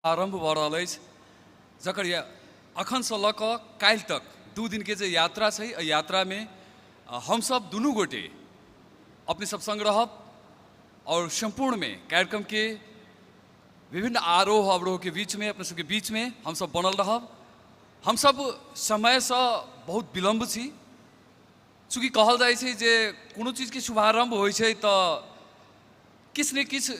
आरम्भ भऽ रहल अछि, जकर अखनसँ लऽ कऽ काल्हि तक 2 दिनके जे यात्रा छै, एहि यात्रामे हमसब दुनू गोटे अपने सब संग रहब और सम्पूर्णमे कार्यक्रमके विभिन्न आरोह अवरोहके बीचमे अपने सबके बीचमे हमसब बनल रहब। हमसब समयसँ बहुत विलम्ब छी, चूँकि कहल जाइ छै जे कोनो चीजके शुभारम्भ होइ छै तऽ किछु ने किछु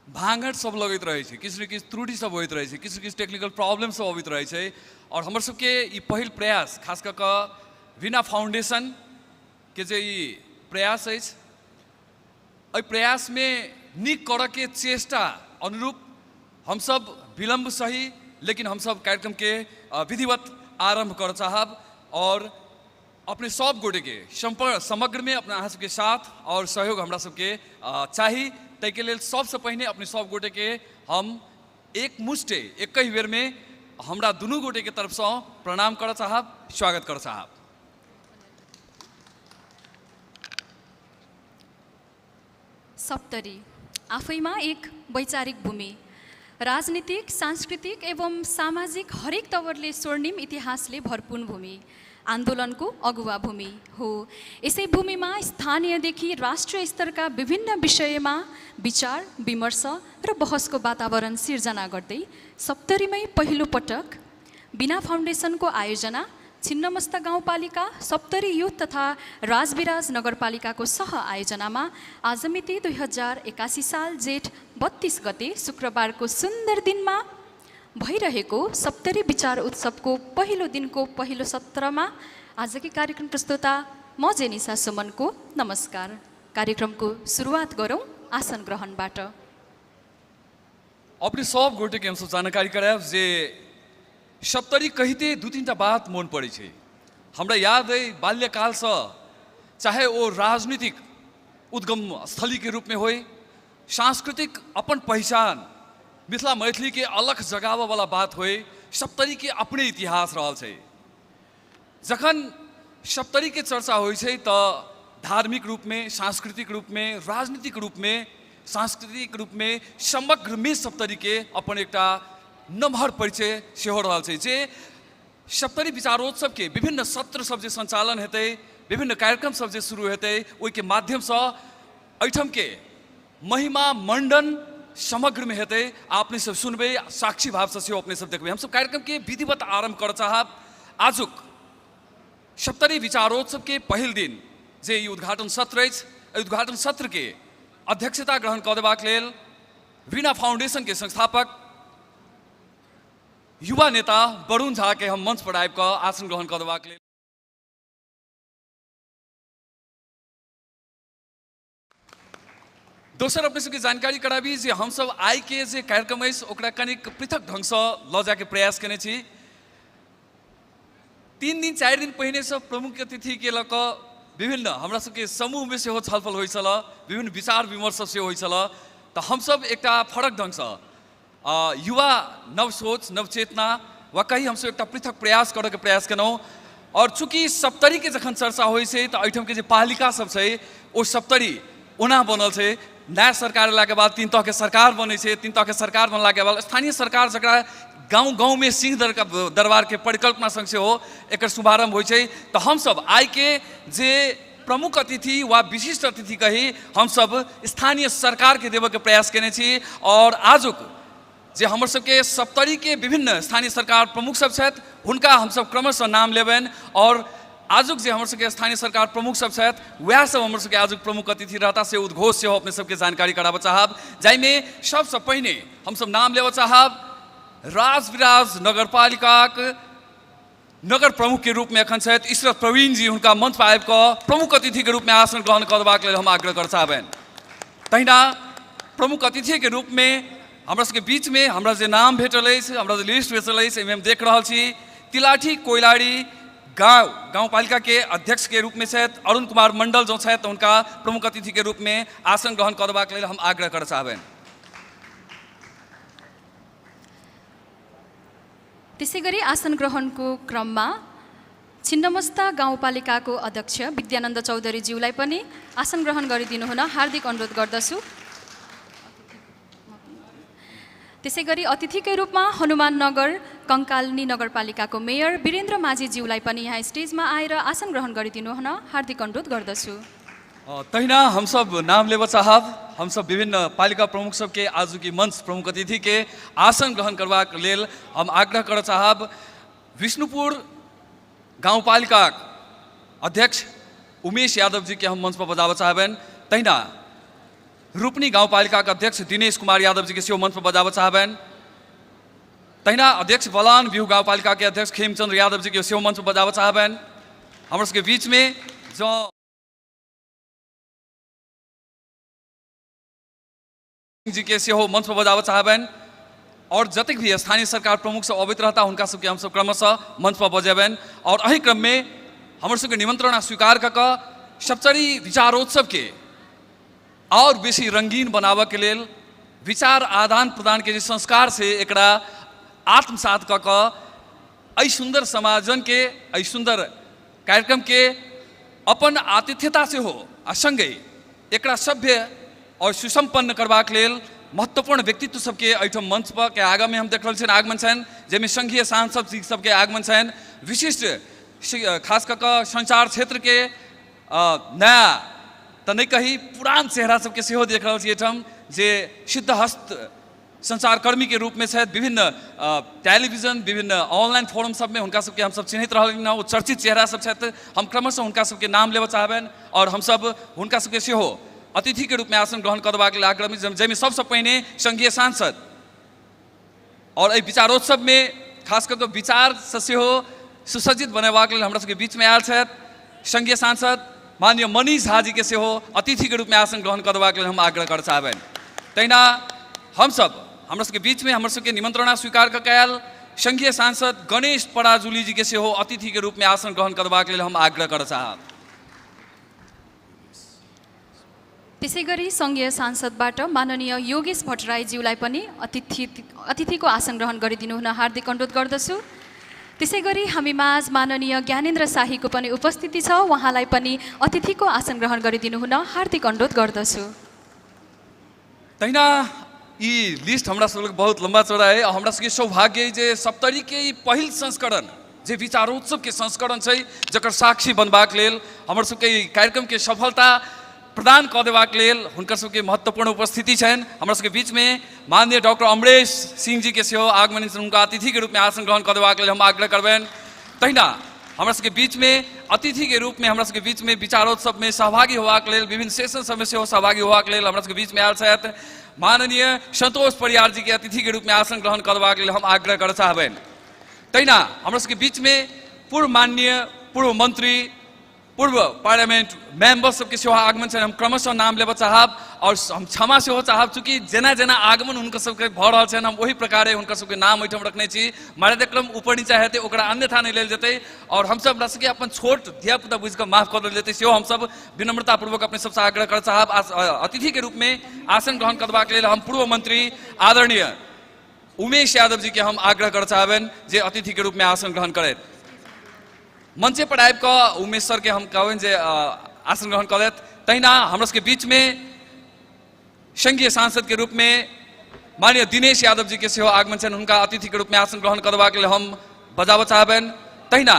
भाँगठ सब लगैत रहै छै, किछु ने किछु त्रुटि सब होइत रहै छै, किछु ने किछु टेक्निकल प्रॉब्लम सब अबैत रहै छै। और हमर सबके ई पहिल प्रयास, खास कऽ कऽ वीणा फाउंडेशनके जे ई प्रयास अछि, एहि प्रयासमे नीक करऽके चेष्टा अनुरूप हमसब विलम्ब सही, लेकिन हमसब कार्यक्रमके विधिवत आरम्भ करऽ चाहब और अपने सब गोटेके समग्रमे अपना अहाँ सबके साथ और सहयोग हमरा सबके चाही। ताहिके लेल सबसँ पहिने अपने सब गोटेके हम एक मुष्टे एकहि बेरमे हमरा दुनू गोटेके तरफसँ प्रणाम करऽ चाहब, स्वागत करऽ चाहब। सप्तरी आफैमा एक वैचारिक भूमि, राजनीतिक, सांस्कृतिक एवं सामाजिक हरेक तवरले स्वर्णिम इतिहासले भरपूर भूमि, आन्दोलनको अगुवा भूमि हो। यसै भूमिमा स्थानीयदेखि राष्ट्रिय स्तरका विभिन्न विषयमा विचार विमर्श र बहसको वातावरण सिर्जना गर्दै सप्तरीमै पहिलो पटक वीणा फाउन्डेसनको आयोजना छिन्नमस्ता गाउँपालिका, सप्तरी युथ तथा राजविराज नगरपालिकाको सह आयोजनामा आज मिति 2081 साल जेठ 32 गते शुक्रबारको सुन्दर दिनमा भइरहेको सप्तरी विचार उत्सवको पहिलो दिनको पहिलो सत्रमा आजकै कार्यक्रम प्रस्तोता म जेनिसा सुमनको नमस्कार। कार्यक्रमको सुरुवात गरौँ आसन ग्रहणबाट। अपने सब गोटेके हमसब जानकारी करायब जे सप्तरी कहिते 2-3 टा बात मोन पड़ै छै। हमरा याद अइ बाल्यकालसँ, चाहे ओ राजनीतिक उद्गम स्थलीके रूपमे होइ, सांस्कृतिक अपन पहिचान मिथिला मैथिलीके अलग जगाबऽवला बात होइ, सप्तरीके अपने इतिहास रहल छै। जखन सप्तरीके चर्चा होइ छै तऽ धार्मिक रूपमे, सांस्कृतिक रूपमे, राजनीतिक रूपमे, सांस्कृतिक रूपमे समग्रमे सप्तरीके अपन एकटा नमहर परिचय सेहो रहल छै। जे सप्तरी विचारोत्सवके विभिन्न सत्र सब जे सञ्चालन हेतै, विभिन्न कार्यक्रम सब जे शुरू हेतै, ओहिके माध्यमसँ एहिठामके महिमा मण्डन समग्रमे हेतै। आ अपने सब सुनबै, साक्षी भावसँ सेहो अपने सब देखबै। हमसब कार्यक्रमके विधिवत आरम्भ करऽ चाहब। आजुक सप्तरी विचारोत्सवके पहिल दिन जे ई उद्घाटन सत्र अछि, एहि उद्घाटन सत्रके अध्यक्षता ग्रहण कऽ देबाक लेल वीणा फाउंडेशनके संस्थापक युवा नेता वरुण झा के हम मंच पर आबि कऽ आसन ग्रहण कऽ देबाक लेल। दोसर अपने सबके जानकारी कराबी जे हमसब आइ के जे कार्यक्रम अछि ओकरा कनिक पृथक ढङ्गसँ लऽ जायके प्रयास केने छी। 3 दिन 4 दिन पहिनेसँ प्रमुख अतिथिके लऽ कऽ विभिन्न हमरा सबके समूहमे सेहो छलफल होइ छल, विभिन्न विचार विमर्श सेहो होइ छल। तऽ हमसब एकटा फरक ढङ्गसँ युवा नव सोच नव चेतना वा कही हमसब एकटा पृथक प्रयास करऽके प्रयास केलहुँ। और चूँकि सप्तरीके जखन चर्चा होइ छै तऽ एहिठामके जे पालिका सब छै ओ सप्तरी ओना बनल छै। नया सरकार अयलाके बाद 3 तहके सरकार बनै छै, 3 तहके सरकार बनलाके बाद स्थानीय सरकार जकरा गाँव गाँवमे सिंह दरबारके परिकल्पना सङ्ग सेहो एकर शुभारम्भ होइ छै। तऽ हमसब आइके जे प्रमुख अतिथि वा विशिष्ट अतिथि कही हमसब स्थानीय सरकारके देबऽके प्रयास केने छी। और आजुक जे हमर सबके सप्तरीके विभिन्न स्थानीय सरकार प्रमुख सब छथि हुनका हमसब क्रमशः नाम लेबनि। और आजुक जे हमर सबके स्थानीय सरकार प्रमुख सब छथि वएह सब हमर सबके आजुक प्रमुख अतिथि रहता, से उद्घोष सेहो अपने सबके जानकारी कराबऽ चाहब। जाहिमे सबसँ पहिने हमसब नाम लेबऽ चाहब राजविराज नगरपालिकाक नगर प्रमुख के रूप में एखन छथि ईश्वर प्रवीण जी, हुनका मंच पर आबि कऽ प्रमुख अतिथि के रूप में आसन ग्रहण करबाक लेल हम आग्रह कर चाहबनि। तहिना प्रमुख अतिथि के रूप में हमरा सबके बीच में हमरा जे नाम भेटल अछि, हमरा जे लिस्ट भेटल अछि, एहिमे हम देख रहल छी तिलाठी कोइलाड़ी गाँवपालिका के अध्यक्ष के रूप में छथि अरुण कुमार मंडल जो छथि, हुनका प्रमुख अतिथि के रूप में आसन ग्रहण करबाक लेल हम आग्रह कर चाहबनि। त्यसै गरी आसन ग्रहणको क्रममा छिन्नमस्ता गाउँपालिकाको अध्यक्ष विद्यानन्द चौधरीज्यूलाई पनि आसन ग्रहण गरिदिनु हुन हार्दिक अनुरोध गर्दछु। त्यसै गरी अतिथिकै रूपमा हनुमाननगर कंकालनी नगरपालिकाको मेयर वीरेन्द्र माझीज्यूलाई पनि यहाँ स्टेजमा आएर आसन ग्रहण गरिदिनु हुन हार्दिक अनुरोध गर्दछु। तहिना हमसब नाम लेबऽ चाहब। हमसब विभिन्न पालिका प्रमुख सबके आजुकी मंच प्रमुख अतिथि के आसन ग्रहण करबाक लेल हम आग्रह करऽ चाहब। विष्णुपुर गाउँपालिका अध्यक्ष उमेश यादव जी के हम मंच पर बजाबऽ चाहबनि। तहिना रूपनी गाउँपालिका के अध्यक्ष दिनेश कुमार यादव जी के सेहो मंच पर बजाबऽ चाहबनि। तहिना अध्यक्ष बलान बिहु गाउँपालिका के अध्यक्ष खेमचंद्र यादव जी के सेहो मंच पर बजाबऽ चाहबनि। हमर सबके बीच में जँ जी के सेहो मंच पर बजाबऽ चाहबनि और जतेक भी स्थानीय सरकार प्रमुख सब अबैत रहता हुनका सबके हमसब क्रमशः मंच पर बजेबनि। और एहि क्रम में हमर सबके निमंत्रणा स्वीकार कऽ कऽ सप्तरी विचारोत्सव के और बेसी रंगीन बनाबऽ के लेल विचार आदान प्रदान के जे संस्कार से एकरा आत्मसात कऽ कऽ एहि सुन्दर समाजन के एहि सुन्दर कार्यक्रम के अपन आतिथ्यता सेहो आ संगहि एकरा सभ्य और सुसम्पन्न करबाक लेल महत्वपूर्ण व्यक्तित्व सबके एहिठाम मंच पर के आगामे हम देख रहल छियनि आगमन छनि, जाहिमे संघीय सांसद जी सबके आगमन छनि, विशिष्ट खास कऽ कऽ संचार क्षेत्रके नया तऽ नहि कही पुरान चेहरा सबके सेहो देख रहल छी एहिठाम, जे सिद्धहस्त संचारकर्मीके रूपमे छथि। विभिन्न टेलीविजन विभिन्न ऑनलाइन फोरम सबमे हुनका सबके हमसब चिन्हैत रहल हँ, ओ चर्चित चेहरा सब छथि। हम क्रमशः हुनका सबके नाम लेबऽ चाहबनि और हमसब हुनका सबके सेहो अतिथिके रूपमे आसन ग्रहण कऽ देबाक लेल आग्रह, जाहिमे सबसँ पहिने संघीय सांसद और एहि विचारोत्सवमे खास कऽ कऽ विचारसँ सेहो सुसज्जित बनेबाक लेल हमरा सबके बीचमे आयल छथि संघीय सांसद माननीय मनीष झा जीके सेहो अतिथिके रूपमे आसन ग्रहण कऽ देबाक लेल हम आग्रह करऽ चाहबनि। तहिना हमसब हमरा सबके बीचमे हमर सबके निमंत्रणा स्वीकार कऽ के आयल संघीय सांसद गणेश पराजुली जीके सेहो अतिथिके रूपमे आसन ग्रहण करबाक लेल हम आग्रह करऽ चाहब। त्यसै गरी सङ्घीय सांसदबाट माननीय योगेश भट्टराईज्यूलाई पनि अतिथिको आसन ग्रहण गरिदिनु हुन हार्दिक अनुरोध गर्दछु। त्यसै गरी हामी माझ माननीय ज्ञानेन्द्र शाहीको पनि उपस्थिति छ, उहाँलाई पनि अतिथिको आसन ग्रहण गरिदिनु हुन हार्दिक अनुरोध गर्दछु। तहिना ई लिस्ट हमरा सबके बहुत लम्बा चौड़ा है। हमरा सबके सौभाग्य है जे सप्तरी के ई पहिल संस्करण जे विचारोत्सव के संस्करण छै, जकर साक्षी बनबाक लेल हमर सबके ई कार्यक्रम के सफलता प्रदान कऽ देबाक लेल हुनकर सबके महत्वपूर्ण उपस्थिति छनि। हमरा सबके बीचमे माननीय डॉक्टर अमरेश सिंह जी के सेहो आगमन छनि, हुनका अतिथिके रूपमे आसन ग्रहण कऽ देबाक लेल हम आग्रह करबनि। तहिना हमरा सबके बीचमे अतिथिके रूपमे हमरा सबके बीचमे विचारोत्सवमे सहभागी होबाक लेल विभिन्न सेशन सबमे सेहो सहभागी होबाक लेल हमरा सबके बीचमे आयल छथि माननीय संतोष परियार जी के अतिथिके रूपमे आसन ग्रहण करबाक लेल हम आग्रह करऽ चाहबनि। तहिना हमरा सबके बीचमे पूर्व माननीय पूर्व मंत्री पूर्व पार्लियामेंट मेंबर सबके सेहो आगमन छनि। हम क्रमशः नाम लेबऽ चाहब और हम क्षमा सेहो चाहब, चूँकि जेना जेना आगमन हुनकर सबके भऽ रहल छनि हम ओहि प्रकारे हुनकर सबके नाम एहिठाम रखने छी। मर्यादाक्रम ऊपर नीचा हेतै ओकरा अन्यथा नहि लेल जेतै और हमसब हमरा सबके अपन छोट धियापुता बुझिकऽ माफ कऽ देल जेतै, सेहो हमसब विनम्रतापूर्वक अपने सबसँ आग्रह करऽ चाहब। अतिथिके रूपमे आसन ग्रहण करबाक लेल हम पूर्व मंत्री आदरणीय उमेश यादव जी के हम आग्रह करऽ चाहबनि जे अतिथिके रूपमे आसन ग्रहण करथि। मंचे पर आबि कऽ उमेश सर के हम कहबनि जे आसन ग्रहण कऽ लेत। तहिना हमरा सबके बीचमे संघीय सांसद के रूपमे माननीय दिनेश यादव जी के सेहो आगमन छनि, हुनका अतिथि के रूपमे आसन ग्रहण करबाक लेल हम बजाबऽ चाहबनि। तहिना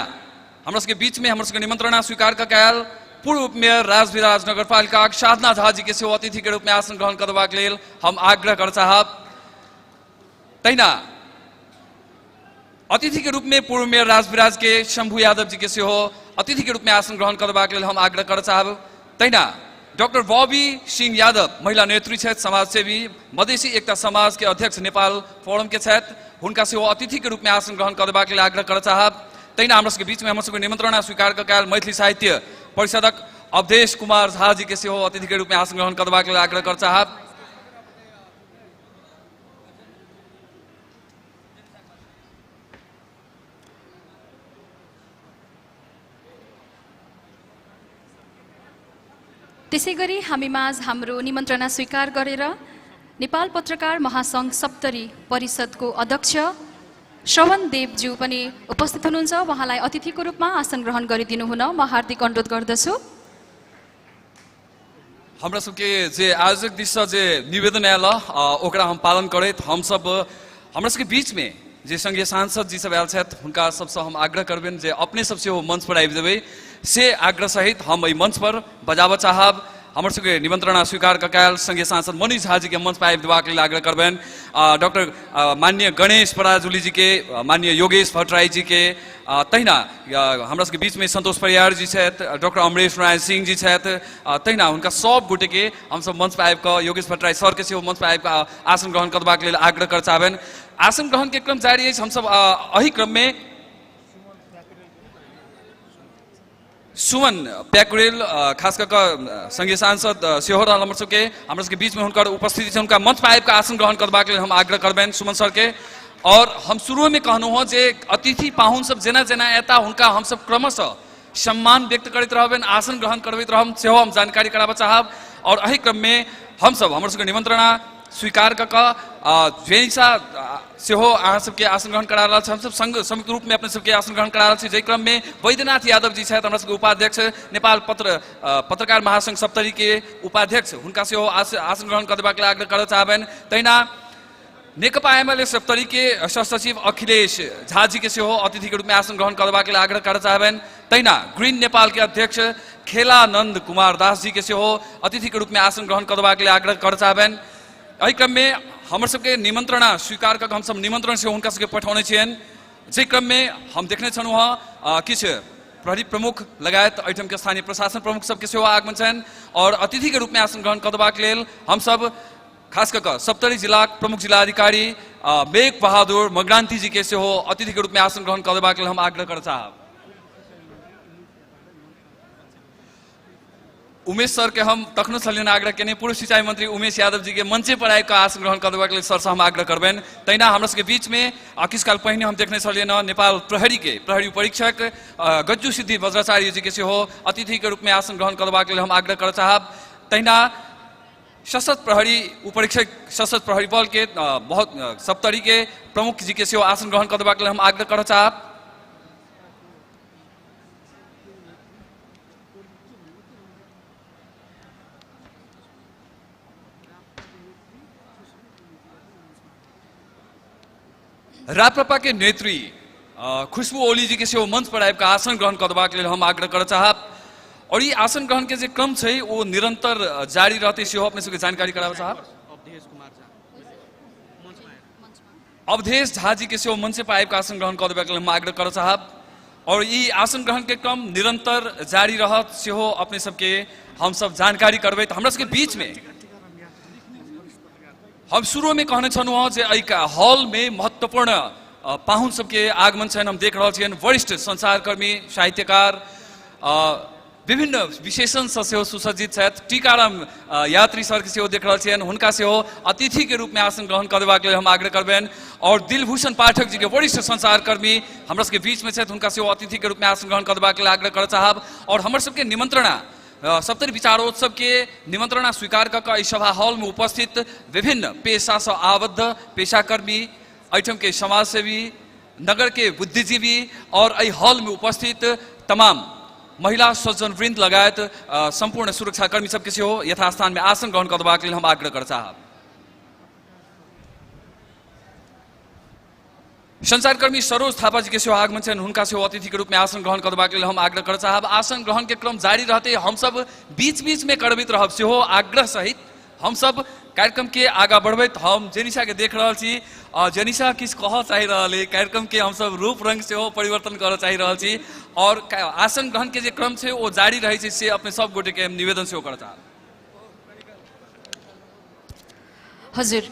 हमरा सबके बीचमे हमर सबके निमंत्रणा स्वीकार कऽ के आयल पूर्व उपमेयर राजविराज नगरपालिका साधना झा जी के सेहो अतिथि के रूपमे आसन ग्रहण करबाक लेल हम आग्रह करऽ चाहब। तहिना अतिथि के रूप में पूर्व मेयर राजविराज के शंभू यादव जी के सेहो अतिथि के रूप में आसन ग्रहण करबाक लेल हम आग्रह करऽ चाहब। तहिना डॉक्टर बॉबी सिंह यादव महिला नेत्री छथि, समाजसेवी, मधेसी एकता समाज के अध्यक्ष नेपाल फोरम के छथि, हुनका सेहो अतिथि के रूप में आसन ग्रहण करबाक लेल आग्रह करऽ चाहब। तहिना हमरा सबके बीचमे हमर सबके निमंत्रणा स्वीकार कऽ के आयल मैथिली साहित्य परिषदक अवधेश कुमार झा जी के सेहो अतिथि के रूप में आसन ग्रहण करबाक लेल आग्रह करऽ चाहब। त्यसै गरी हामी माझ हाम्रो निमन्त्रणा स्वीकार गरेर नेपाल पत्रकार महासङ्घ सप्तरी परिषदको अध्यक्ष श्रवण देवज्यू पनि उपस्थित हुनुहुन्छ। उहाँलाई अतिथिको रूपमा आसन ग्रहण गरिदिनु हुन म हार्दिक अनुरोध गर्दछु। हमरा सबके जे आयोजक दिससँ जे निवेदन आयल ओकरा हम पालन करैत हमसब हमरा सबके बीचमे जे संघीय सांसद जी सब आयल छथि हुनका सबसँ हम आग्रह करबनि जे अपने सब सेहो मंच पर आबि जेबै, से आग्रह सहित हम एहि मंच पर बजाबऽ चाहब। हमर सबके निमंत्रणा स्वीकार कऽ आयल संघीय सांसद मनीष झा जी के मंच पर आबि देबाक लेल आग्रह करबनि। डॉक्टर माननीय गणेश पराजुली जी के, माननीय योगेश भट्टराई जी के, तहिना हमरा सबके बीचमे संतोष परियार जी छथि, डॉक्टर अमरेश नारायण सिंह जी छथि, तहिना हुनका सब गोटे के हमसब मंच पर आबि कऽ योगेश भट्टराई सर के सेहो मंच पर आबि कऽ आसन ग्रहण करबाक लेल आग्रह कर चाहबनि। आसन ग्रहण के क्रम जारी अछि। हमसब एहि क्रम में सुमन प्याकुरेल खास कऽ कऽ संघीय सांसद सेहो रहल हमर सबके बीचमे हुनकर उपस्थिति छै, हुनका मंच पर आबि कऽ आसन ग्रहण करबाक लेल हम आग्रह करबनि सुमन सर के। और हम शुरूमे कहलहुँ हँ जे अतिथि पाहुन सब जेना जेना एता हुनका हमसब क्रमशः सम्मान व्यक्त करैत रहबनि, आसन ग्रहण करबैत रहब, सेहो हम जानकारी कराबऽ चाहब। और एहि क्रममे हमसब हमर सबके निमंत्रणा स्वीकार कऽ कऽ जेनिसा सेहो अहाँ सबके आसन ग्रहण करा रहल छी। हमसब संयुक्त रूपमे अपने सबके आसन ग्रहण करा रहल छी। जाहि क्रममे वैद्यनाथ यादव जी छथि हमरा सबके उपाध्यक्ष, नेपाल पत्रकार महासंघ सप्तरी के उपाध्यक्ष, हुनका सेहो आसन ग्रहण कऽ देबाक लेल आग्रह करऽ चाहबनि। तहिना नेकपा एमएलए सप्तरी के सह सचिव अखिलेश झा जी के सेहो अतिथि के रूप में आसन ग्रहण करबाक लेल आग्रह करऽ चाहबनि। तहिना ग्रीन नेपाल के अध्यक्ष खेलानंद कुमार दास जी के सेहो अतिथि के रूप में आसन ग्रहण करबाक लेल आग्रह करऽ चाहबनि। एहि क्रम में हमर सबके निमंत्रणा स्वीकार कऽ हमसब निमंत्रण सेहो हुनका सबके पठौने छियनि। जाहि क्रम में हम देखने छलहुँ हँ किछु प्रहरी प्रमुख लगायत एहिठाम के स्थानीय प्रशासन प्रमुख सबके सेहो आगमन छनि और अतिथि के रूप में आसन ग्रहण करबाक लेल हमसब खास कऽ कऽ सप्तरी जिलाक प्रमुख जिलाधिकारी मेघ बहादुर मगरान्ती जी के सेहो अतिथि के रूप में आसन ग्रहण कऽ देबाक लेल हम आग्रह करऽ चाहब। उमेश सर के हम तखनो छलियनि आग्रह केने, पूर्व सिंचाई मंत्री उमेश यादव जी के मंचे पर आबि कऽ आसन ग्रहण कऽ देबाक लेल सर से हम आग्रह करबनि। तहिना हमरा सबके बीच में किछु काल पहिने हम देखने छलियनि हँ नेपाल प्रहरी के प्रहरी परीक्षक गज्जू सिद्धि वज्राचार्य जी के सेहो अतिथि के रूप में आसन ग्रहण कऽ देबाक लेल हम आग्रह करऽ चाहब। तहिना सशस्त्र प्रहरी उपरीक्षक सशस्त्र प्रहरी बल के बहुत सप्तरी के प्रमुख जी के सेहो आसन ग्रहण कऽ देबाक लेल हम आग्रह करऽ चाहब। राप्रपा के नेत्री खुशबू ओली जी के सेहो मंच पर आबि कऽ आसन ग्रहण कऽ देबाक लेल हम आग्रह करऽ चाहब। और ई आसन ग्रहण के जे क्रम छै ओ निरंतर जारी रहतै सेहो अपने सबके जानकारी कराबऽ चाहब। अवधेश झा जी के सेहो मंच पर आबि कऽ आसन ग्रहण कऽ देबाक लेल हम आग्रह करऽ चाहब। और ई आसन ग्रहण के क्रम निरंतर जारी रहत सेहो अपने सबके हमसब जानकारी करबै। तऽ हमरा सबके बीच में हम शुरू में कहने छलहुँ हँ जे एहि हॉल में महत्वपूर्ण पाहुन सबके आगमन छनि। हम देख रहल छियनि वरिष्ठ संचारकर्मी, साहित्यकार, विभिन्न विशेषणसँ सेहो सुसज्जित छथि। टीकाराम यात्री सरके सेहो देख रहल छियनि, हुनका सेहो अतिथिके रूपमे आसन ग्रहण कऽ देबाक लेल हम आग्रह करबनि। और दिलभूषण पाठक जीके वरिष्ठ संचारकर्मी हमरा सबके बीचमे छथि, हुनका सेहो अतिथिके रूपमे आसन ग्रहण कऽ देबाक लेल आग्रह करऽ चाहब। और हमर सबके निमंत्रणा सप्तरी विचारोत्सव के निमंत्रणा स्वीकार कऽ कऽ एहि सभा हॉल में उपस्थित विभिन्न पेशासँ आबद्ध पेशाकर्मी, एहिठाम के समाजसेवी, नगर के बुद्धिजीवी और एहि हॉल में उपस्थित तमाम महिला सज्जन वृंद लगायत संपूर्ण सुरक्षाकर्मी सबके सेहो यथास्थान में आसन ग्रहण कऽ देबाक लेल हम आग्रह करऽ चाहब। संचारकर्मी सरोज थापा जी के सेहो आगमन छनि, हुनका सेहो अतिथि के रूप में आसन ग्रहण कऽ देबाक लेल हम आग्रह करऽ चाहब। आसन ग्रहण के क्रम जारी रहते, हमसब बीच बीच में करबैत रहब सेहो आग्रह सहित हमसब कार्यक्रम के आगा बढ़बैत। हम जेनिसा के देख रहल छी, जेनिसा किछु कहऽ चाहि रहल अइ, कार्यक्रम के हमसब रूप रंग सेहो परिवर्तन करऽ चाहि रहल छी और आसन ग्रहण के जे क्रम छै ओ जारी रहै छै से अपने सब गोटे के हम निवेदन सेहो करऽ चाहब। हजुर,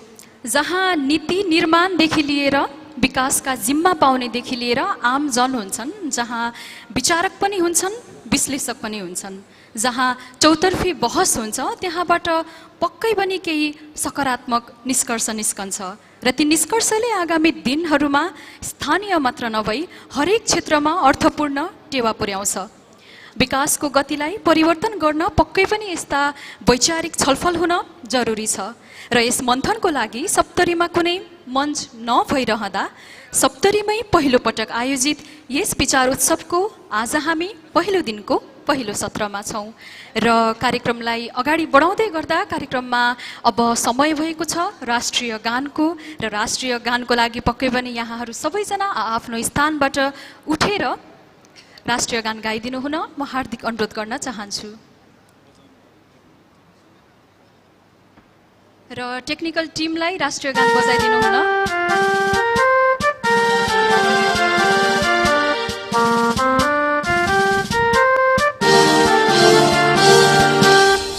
जहाँ नीति निर्माणदेखि लिएर विकासका जिम्मा पाउनेदेखि लिएर आम जन हुन्छन्, जहाँ विचारक पनि हुन्छन्, विश्लेषक पनि हुन्छन्, जहाँ चौतर्फी बहस हुन्छ, त्यहाँबाट पक्कै पनि केही सकारात्मक निष्कर्ष निस्कन्छ र ती निष्कर्षले आगामी दिनहरूमा स्थानीय मात्र नभई हरेक क्षेत्रमा अर्थपूर्ण टेवा पुर्याउँछ। विकासको गतिलाई परिवर्तन गर्न पक्कै पनि यस्ता वैचारिक छलफल हुन जरुरी छ र यस मन्थनको लागि सप्तरीमा कुनै मञ्च नभइरहँदा सप्तरीमै पहिलो पटक आयोजित यस विचार उत्सवको आज हामी पहिलो दिनको पहिलो सत्रमा छौँ र कार्यक्रमलाई अगाडि बढाउँदै गर्दा कार्यक्रममा अब समय भएको छ राष्ट्रिय गानको र राष्ट्रिय गानको लागि पक्कै पनि यहाँहरू सबैजना आफ्नो स्थानबाट उठेर राष्ट्रिय गान गाइदिनु हुन म हार्दिक अनुरोध गर्न चाहन्छु। र टेक्निकल टिमलाई राष्ट्रिय गान बजाइदिनु हुन।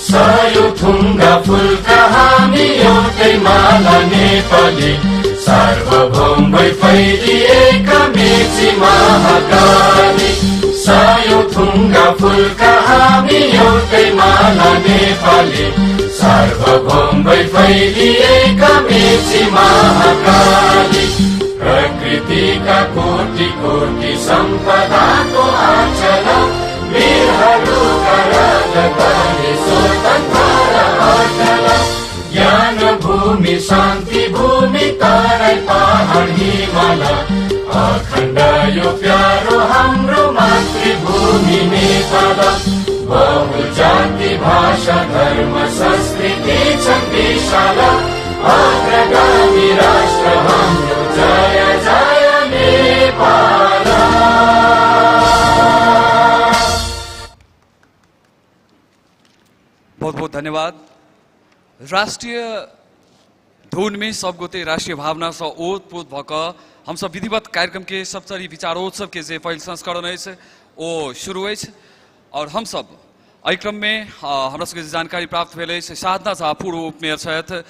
सायो थुङ्गा फुलका हामी एउटै माला नेपाली, सार्वभौम भई फैलिएका मेची महाकाली। सायो थुङ्गा फुलका हामी एउटै माला नेपाली, सार्वभौम भई फैलिएका मेची महाकाली। प्रकृतिका कोटि कोटि सम्पदाको आँचल, वीरहरूका रगतले स्वतन्त्र र अटल। ज्ञान भूमि शान्ति भूमि तराई पहाड हिमाल, अखण्ड यो प्यारो हाम्रो मातृभूमि नेपाल। बहु जाति भाषा धर्म संस्कृति छन् विशाल, अग्रगामी राष्ट्र हाम्रो जय जय नेपाल। बहुत बहुत धन्यवाद। राष्ट्रिय धुन में सब गोटे राष्ट्रिय भावना से ओतप्रोत भऽ कऽ हमसब विधिवत कार्यक्रम के सप्तरी विचारोत्सव के जे पहिल संस्करण अछि ओ शुरू अछि। और हमसब एहि क्रम में हमरा सबके जे जानकारी प्राप्त भेल अछि, साधना झा पूर्व उपमेयर छथि,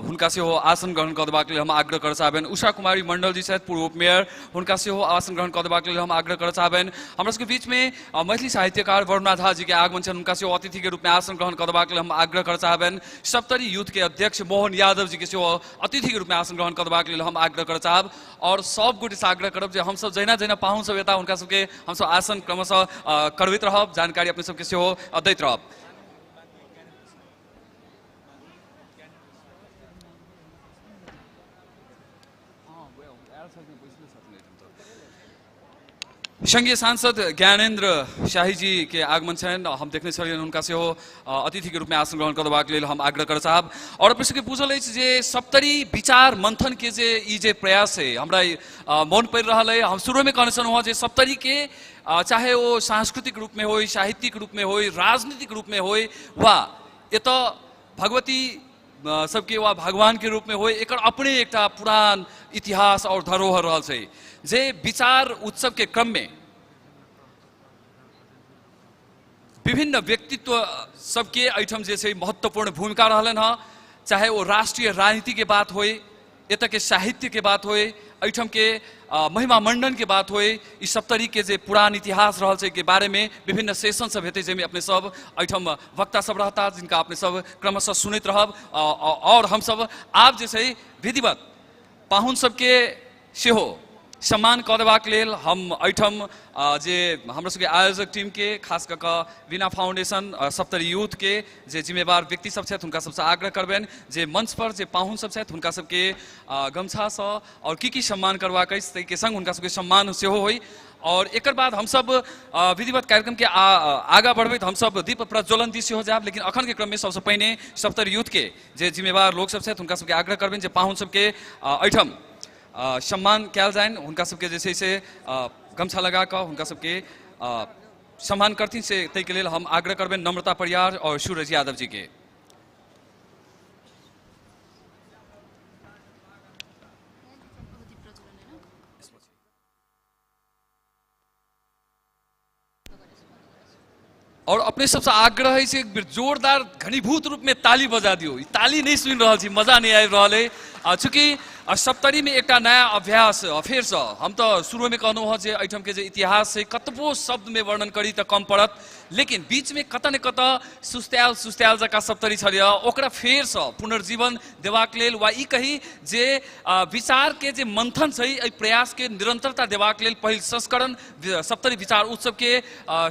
हुनका सेहो आसन ग्रहण कऽ देबाक लेल हम आग्रह करऽ चाहबनि। उषा कुमारी मंडल जी छथि पूर्व उपमेयर, हुनका सेहो आसन ग्रहण कऽ देबाक लेल हम आग्रह करऽ चाहबनि। हमरा सबके बीचमे मैथिली साहित्यकार वरुणा झा जी के आगमन छनि, हुनका सेहो अतिथि के रूप में आसन ग्रहण कऽ देबाक लेल हम आग्रह करऽ चाहबनि। सप्तरी यूथ के अध्यक्ष मोहन यादव जी के सेहो अतिथि के रूप में आसन ग्रहण कऽ देबाक लेल हम आग्रह करऽ चाहब। और सब गोटेसँ आग्रह करब जे हमसब जहिना जहिना पाहुन सब एता हुनका सबके हमसब आसन क्रमशः करबैत रहब, जानकारी अपने सबके सेहो दैत रहब। संघीय सांसद ज्ञानेन्द्र शाही जी के आगमन छनि, हम देखने छलियनि, हुनका सेहो अतिथि के रूप में आसन ग्रहण करबाक लेल हम आग्रह करऽ चाहब। और अपने सबके बुझल अछि जे सप्तरी विचार मंथन के जे ई जे प्रयास है, हमरा मोन पड़ि रहल है, हम शुरू में कहने छलहुँ हँ जे सप्तरी के चाहे वो सांस्कृतिक रूप में होय, साहित्यिक रूप में होय, राजनीतिक रूप में होय, वा एतऽ भगवती सबके वा भगवान के रूप में होय, एकर अपने एकटा पुरान इतिहास और धरोहर रहल छै। जे विचार उत्सव के क्रम में विभिन्न व्यक्तित्व सबके एहिठाम जे छै महत्वपूर्ण भूमिका रहलनि हँ, चाहे वो राष्ट्रीय राजनीति के बात होय, एतऽ के साहित्य के बात होय, एहिठाम के महिमा मंडन के बात होय, ई सप्तरी के जे पुरान इतिहास रहल छै के बारे में विभिन्न सेशन सब हेतै, जाहिमे अपने सब एहिठाम वक्ता सब रहता, जिनका अपने सब क्रमशः सुनैत रहब। और हमसब आब जे छै विधिवत पाहुन सबके सेहो सम्मान कऽ देबाक लेल हम एहिठाम जे हमरा सबके आयोजक टीम के, खास कऽ कऽ वीणा फाउंडेशन सप्तरी यूथ के जे जिम्मेवार व्यक्ति सब छथि हुनका सबसँ आग्रह करबनि जे मंच पर जे पाहुन सब छथि हुनका सबके गमछासँ और की की सम्मान करबाक अछि ताहिके संग हुनका सबके सम्मान सेहो होइ। और एकर बाद हमसब विधिवत कार्यक्रम के आगाँ बढ़बैत हमसब दीप प्रज्वलन दिस सेहो जायब, लेकिन अखन के क्रम में सबसँ पहिने सप्तरी यूथ के जे जिम्मेवार लोक सब छथि हुनका सबके आग्रह करबनि जे पाहुन सबके एहिठाम सम्मान कयल जानि, हुनका सबके जे छै से गमछा लगा कऽ हुनका सबके सम्मान करथिन, से ताहिके लेल हम आग्रह करबनि नम्रता परियार और सूरज यादव जी के। और अपने सबसे आग्रह है से एक बेर जोरदार घनीभूत रूप में ताली बजा दियौ। ई ताली नहीं सुनि रहल छी, मजा नहीं आबि रहल है। चूँकि सप्तरी में एकटा नया अभ्यास फेरसँ हम तऽ शुरूमे कहलहुँ हँ जे एहिठाम के जे इतिहास छै कतबो शब्दमे वर्णन करी तऽ कम पड़त, लेकिन बीचमे कतऽ ने कतऽ सुस्तायल सुस्तायल जकाँ सप्तरी छलैए, ओकरा फेरसँ पुनर्जीवन देबाक लेल वा ई कही जे विचारके जे मंथन छै एहि प्रयासके निरंतरता देबाक लेल पहिल संस्करण सप्तरी विचार उत्सवके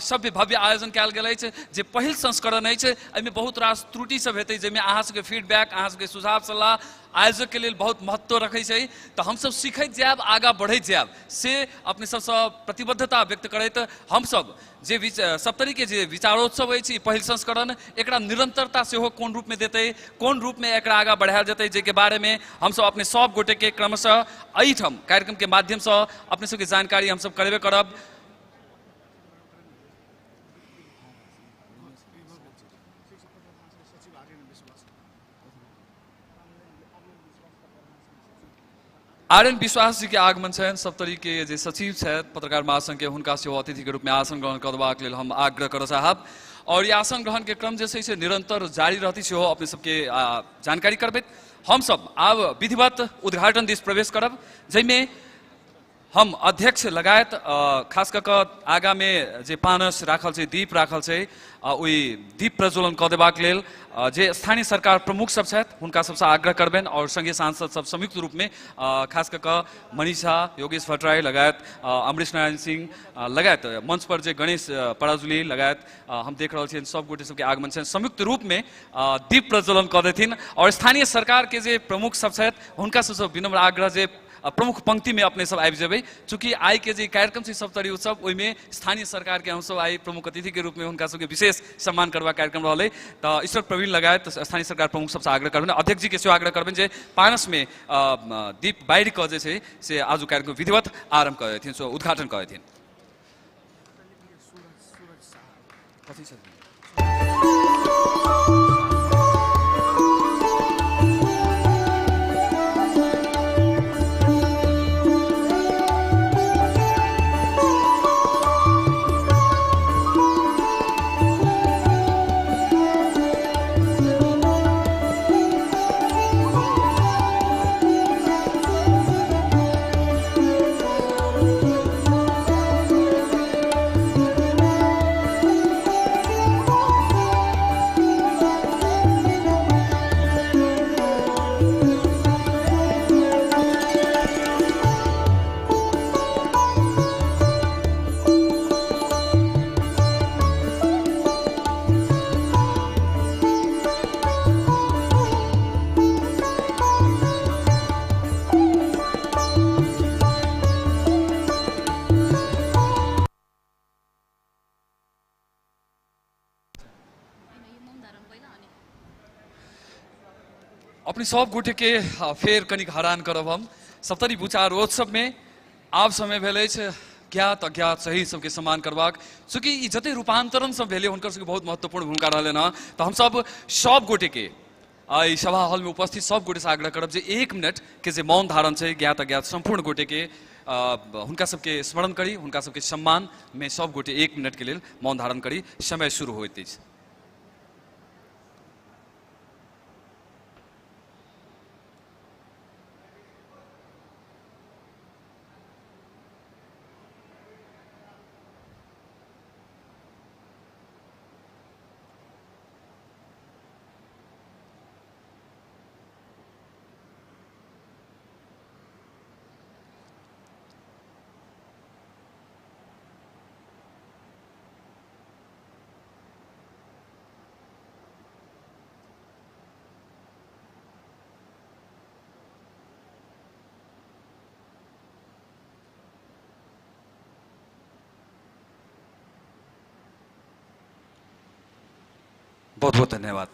सभ्य भव्य आयोजन कयल गेल अछि। जे पहिल संस्करण अछि एहिमे बहुत रास त्रुटि सब हेतै, जाहिमे अहाँ सबके फीडबैक, अहाँ सबके सुझाव सल्लाह आयोजक के लेल बहुत महत्व रखै छै। तऽ हमसब सीखैत जायब, आगाँ बढ़ैत जायब, से अपने सबसँ प्रतिबद्धता व्यक्त करैत हमसब जे सप्तरी के जे विचारोत्सव अछि ई पहिल संस्करण, एकरा निरंतरता सेहो कोन रूप में देतै, कोन रूप में एकरा आगाँ बढ़ायल जेतै, जाहिके बारे में हमसब अपने सब गोटे के क्रमशः एहिठाम कार्यक्रम के माध्यमसँ अपने सबके जानकारी हमसब करेबे करब। आर्यन विश्वास जी के आगमन छनि, सप्तरी के जे सचिव छथि पत्रकार महासंघ के, हुनका सेहो अतिथि के रूप में आसन ग्रहण करबाक लेल हम आग्रह करऽ चाहब। और ई आसन ग्रहण के क्रम जे छै से निरंतर जारी रहती सेहो अपने सबके जानकारी करबैत हमसब आब विधिवत उद्घाटन दिस प्रवेश करब, जाहिमे हम अध्यक्ष लगायत खास कऽ कऽ आगाँ में जे पानस राखल छै, दीप राखल छै, ओहि दीप प्रज्वलन कऽ देबाक लेल जे स्थानीय सरकार प्रमुख सब छथि हुनका सबसँ आग्रह करबनि और संगे सांसद सब संयुक्त रूप में खास कऽ कऽ मनीषा, योगेश भट्टराई लगायत अमरीश नारायण सिंह लगायत मंच पर जे गणेश पराजुली लगायत हम देख रहल छियनि सब गोटे सबके आगमन छनि, संयुक्त रूप में दीप प्रज्वलन कऽ देथिन। और स्थानीय सरकार के जे प्रमुख सब छथि हुनका सबसँ विनम्र आग्रह जे प्रमुख पंक्ति में अपने सब आबि जेबै, चूँकि आइ के जे कार्यक्रम छै सप्तरी उत्सव ओहिमे स्थानीय सरकार के हमसब आइ प्रमुख अतिथि के रूप में हुनका सबके विशेष सम्मान करबाक कार्यक्रम रहलै। तऽ ईश्वर प्रवीण लगायत स्थानीय सरकार प्रमुख सबसँ आग्रह करबनि, अध्यक्ष जी के सेहो आग्रह करबनि जे पानस में दीप बारि कऽ जे छै से आजुक कार्यक्रम विधिवत आरम्भ कऽ देथिन, सो उद्घाटन कऽ देथिन। कथी सर? अपने सब गोटे के फेर कनिक हरान करब हम। सप्तरी विचारोत्सव में आब समय भेल अछि ज्ञात अज्ञात सही सबके सम्मान करबाक, चूँकि ई जते रूपांतरण सब भेलै हुनकर सबके बहुत महत्वपूर्ण भूमिका रहलनि हँ। तऽ हमसब सब गोटे के एहि सभा हॉल में उपस्थित सब गोटे से आग्रह करब जे 1 मिनट के जे मौन धारण छै ज्ञात अज्ञात संपूर्ण गोटे के हुनका सबके स्मरण करी, हुनका सबके सम्मान में सब गोटे 1 मिनट के लेल मौन धारण करी। समय शुरू होइत अछि। बहुत बहुत धन्यवाद।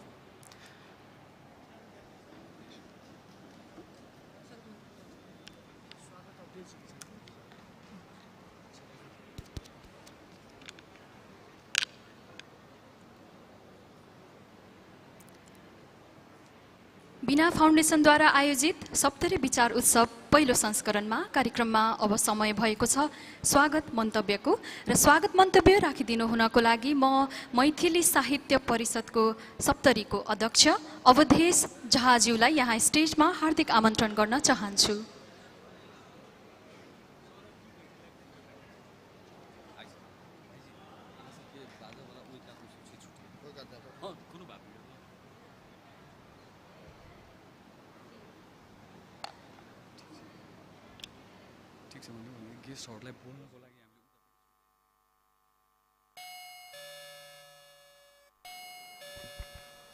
बिना फाउन्डेसनद्वारा आयोजित सप्तरी विचार उत्सव पहिलो संस्करणमा कार्यक्रममा अब समय भएको छ स्वागत मन्तव्यको र स्वागत मन्तव्य राखिदिनु हुनको लागि म मैथिली साहित्य परिषदको सप्तरीको अध्यक्ष अवधेश झाज्यूलाई यहाँ स्टेजमा हार्दिक आमन्त्रण गर्न चाहन्छु।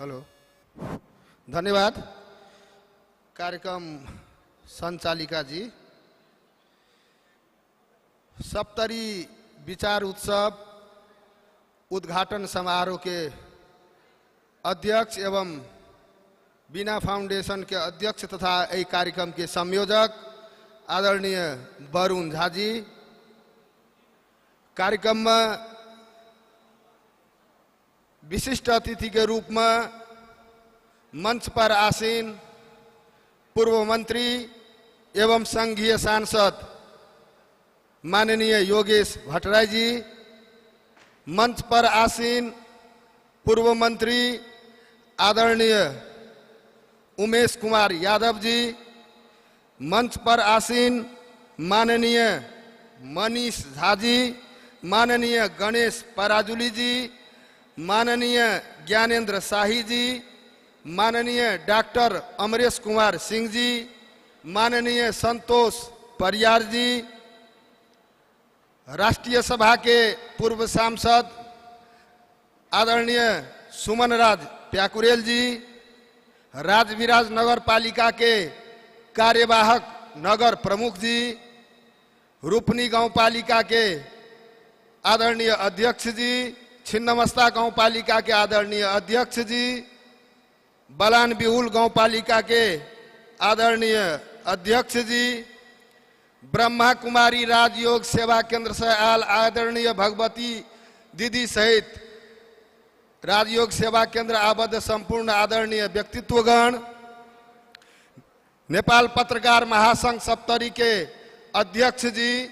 हेलो, धन्यवाद। कार्यक्रम संचालिका जी, सप्तरी विचार उत्सव उद्घाटन समारोह के अध्यक्ष एवं बीना फाउंडेशन के अध्यक्ष तथा एहि कार्यक्रम के संयोजक आदरणीय वरुण झा जी, कार्यक्रम में विशिष्ट अतिथि के रूप में मंच पर आसीन पूर्व मंत्री एवं संघीय सांसद माननीय योगेश भट्टराई जी, मंच पर आसीन पूर्व मंत्री आदरणीय उमेश कुमार यादव जी, मंच पर आसीन माननीय मनीष झा जी, माननीय गणेश पराजुली जी, माननीय ज्ञानेन्द्र शाही जी, माननीय डॉक्टर अमरेश कुमार सिंह जी, माननीय संतोष परियार जी, राष्ट्रीय सभा के पूर्व सांसद आदरणीय सुमन राज प्याकुरेल जी, राजविराज नगर पालिका के कार्यवाहक नगर प्रमुख जी, रूपनी गांवपालिका के आदरणीय अध्यक्ष जी, छिन्नमस्ता गांवपालिका के आदरणीय अध्यक्ष जी, बलान बिहुल गांवपालिका के आदरणीय अध्यक्ष जी, ब्रह्मा कुमारी राजयोग सेवा केंद्र से आयल आदरणीय भगवती दीदी सहित राजयोग सेवा केंद्र आबद्ध संपूर्ण आदरणीय व्यक्तित्वगण, नेपाल पत्रकार महासंघ सप्तरी के अध्यक्ष जी,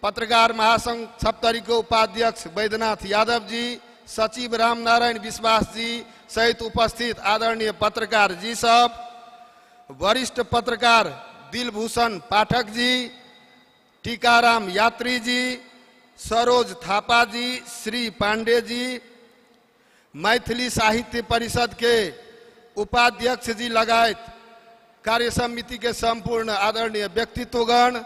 पत्रकार महासंघ सप्तरी के उपाध्यक्ष वैद्यनाथ यादव जी, सचिव रामनारायण विश्वास जी सहित उपस्थित आदरणीय पत्रकार जी सब, वरिष्ठ पत्रकार दिलभूषण पाठक जी, टीकाराम यात्री जी, सरोज थापा जी, श्री पांडे जी, मैथिली साहित्य परिषद के उपाध्यक्ष जी लगायत कार्य समिति के संपूर्ण आदरणीय व्यक्तित्वगण,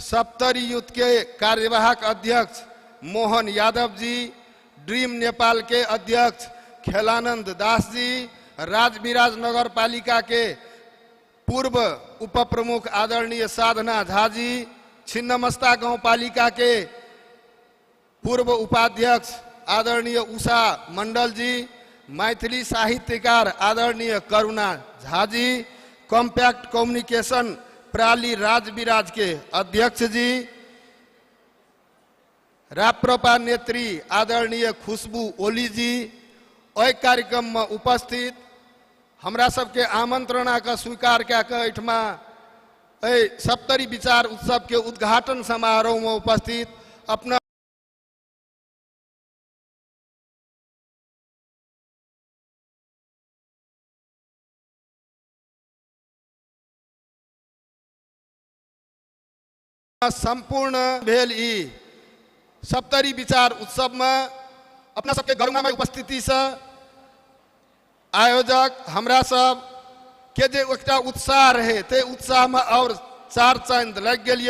सप्तरी युथ के कार्यवाहक अध्यक्ष मोहन यादव जी, ड्रीम नेपाल के अध्यक्ष खेलानंद दास जी, राजविराज नगर पालिका के पूर्व उप प्रमुख आदरणीय साधना झा जी, छिन्नमस्ता गांवपालिका के पूर्व उपाध्यक्ष आदरणीय उषा मंडल जी, मैथिली साहित्यकार आदरणीय करुणा झा जी, कॉम्पैक्ट कम्युनिकेशन प्रणाली राजविराज के अध्यक्ष जी, राप्रपा नेत्री आदरणीय खुशबू ओली जी, एहि कार्यक्रम में उपस्थित हमरा सबके आमंत्रणा का स्वीकार कए के एहिठमा एहि सप्तरी विचार उत्सव के उद्घाटन समारोह में उपस्थित अपना संपूर्ण भेल ई सप्तरी विचार उत्सव में अपना सबके गरिमामय उपस्थिति से आयोजक हमरा सब के जे एकटा उत्साह रहे ते उत्साह में और चार चांद लग गेल।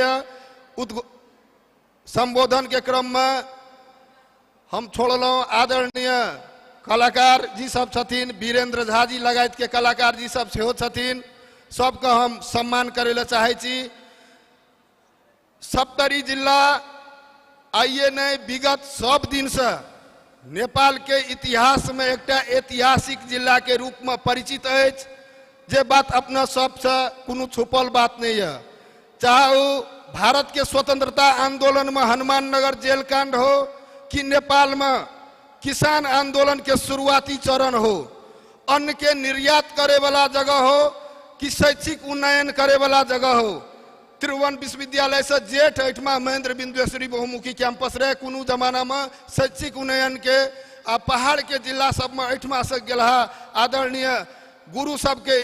संबोधन के क्रम में हम छोड़लहुँ आदरणीय कलाकार जी सब छथिन, वीरेंद्र झा जी लगायत के कलाकार जी सब सेहो छथिन, सबके हम सम्मान करे ला चाहै छी। सप्तरी जिला आइए नहीं विगत सब दिन से नेपाल के इतिहास में एकटा ऐतिहासिक जिला के रूप में परिचित अछि, जे बात अपना सबसे कोनो छुपल बात नहीं है। चाहे वो भारत के स्वतंत्रता आंदोलन में हनुमान नगर जेल कांड हो कि नेपाल में किसान आंदोलन के शुरुआती चरण हो, अन्न के निर्यात करे वाला जगह हो कि शैक्षिक उन्नयन करे वाला जगह हो, त्रिभुवन विश्वविद्यालय से जेठ एहिठमा महेंद्र बिंदुश्री बहुमुखी कैंपस रहे कोनो जमाना में शैक्षिक उन्नयन के, आ पहाड़ के जिला सब में एहिठमा से गेलहा आदरणीय गुरु सबके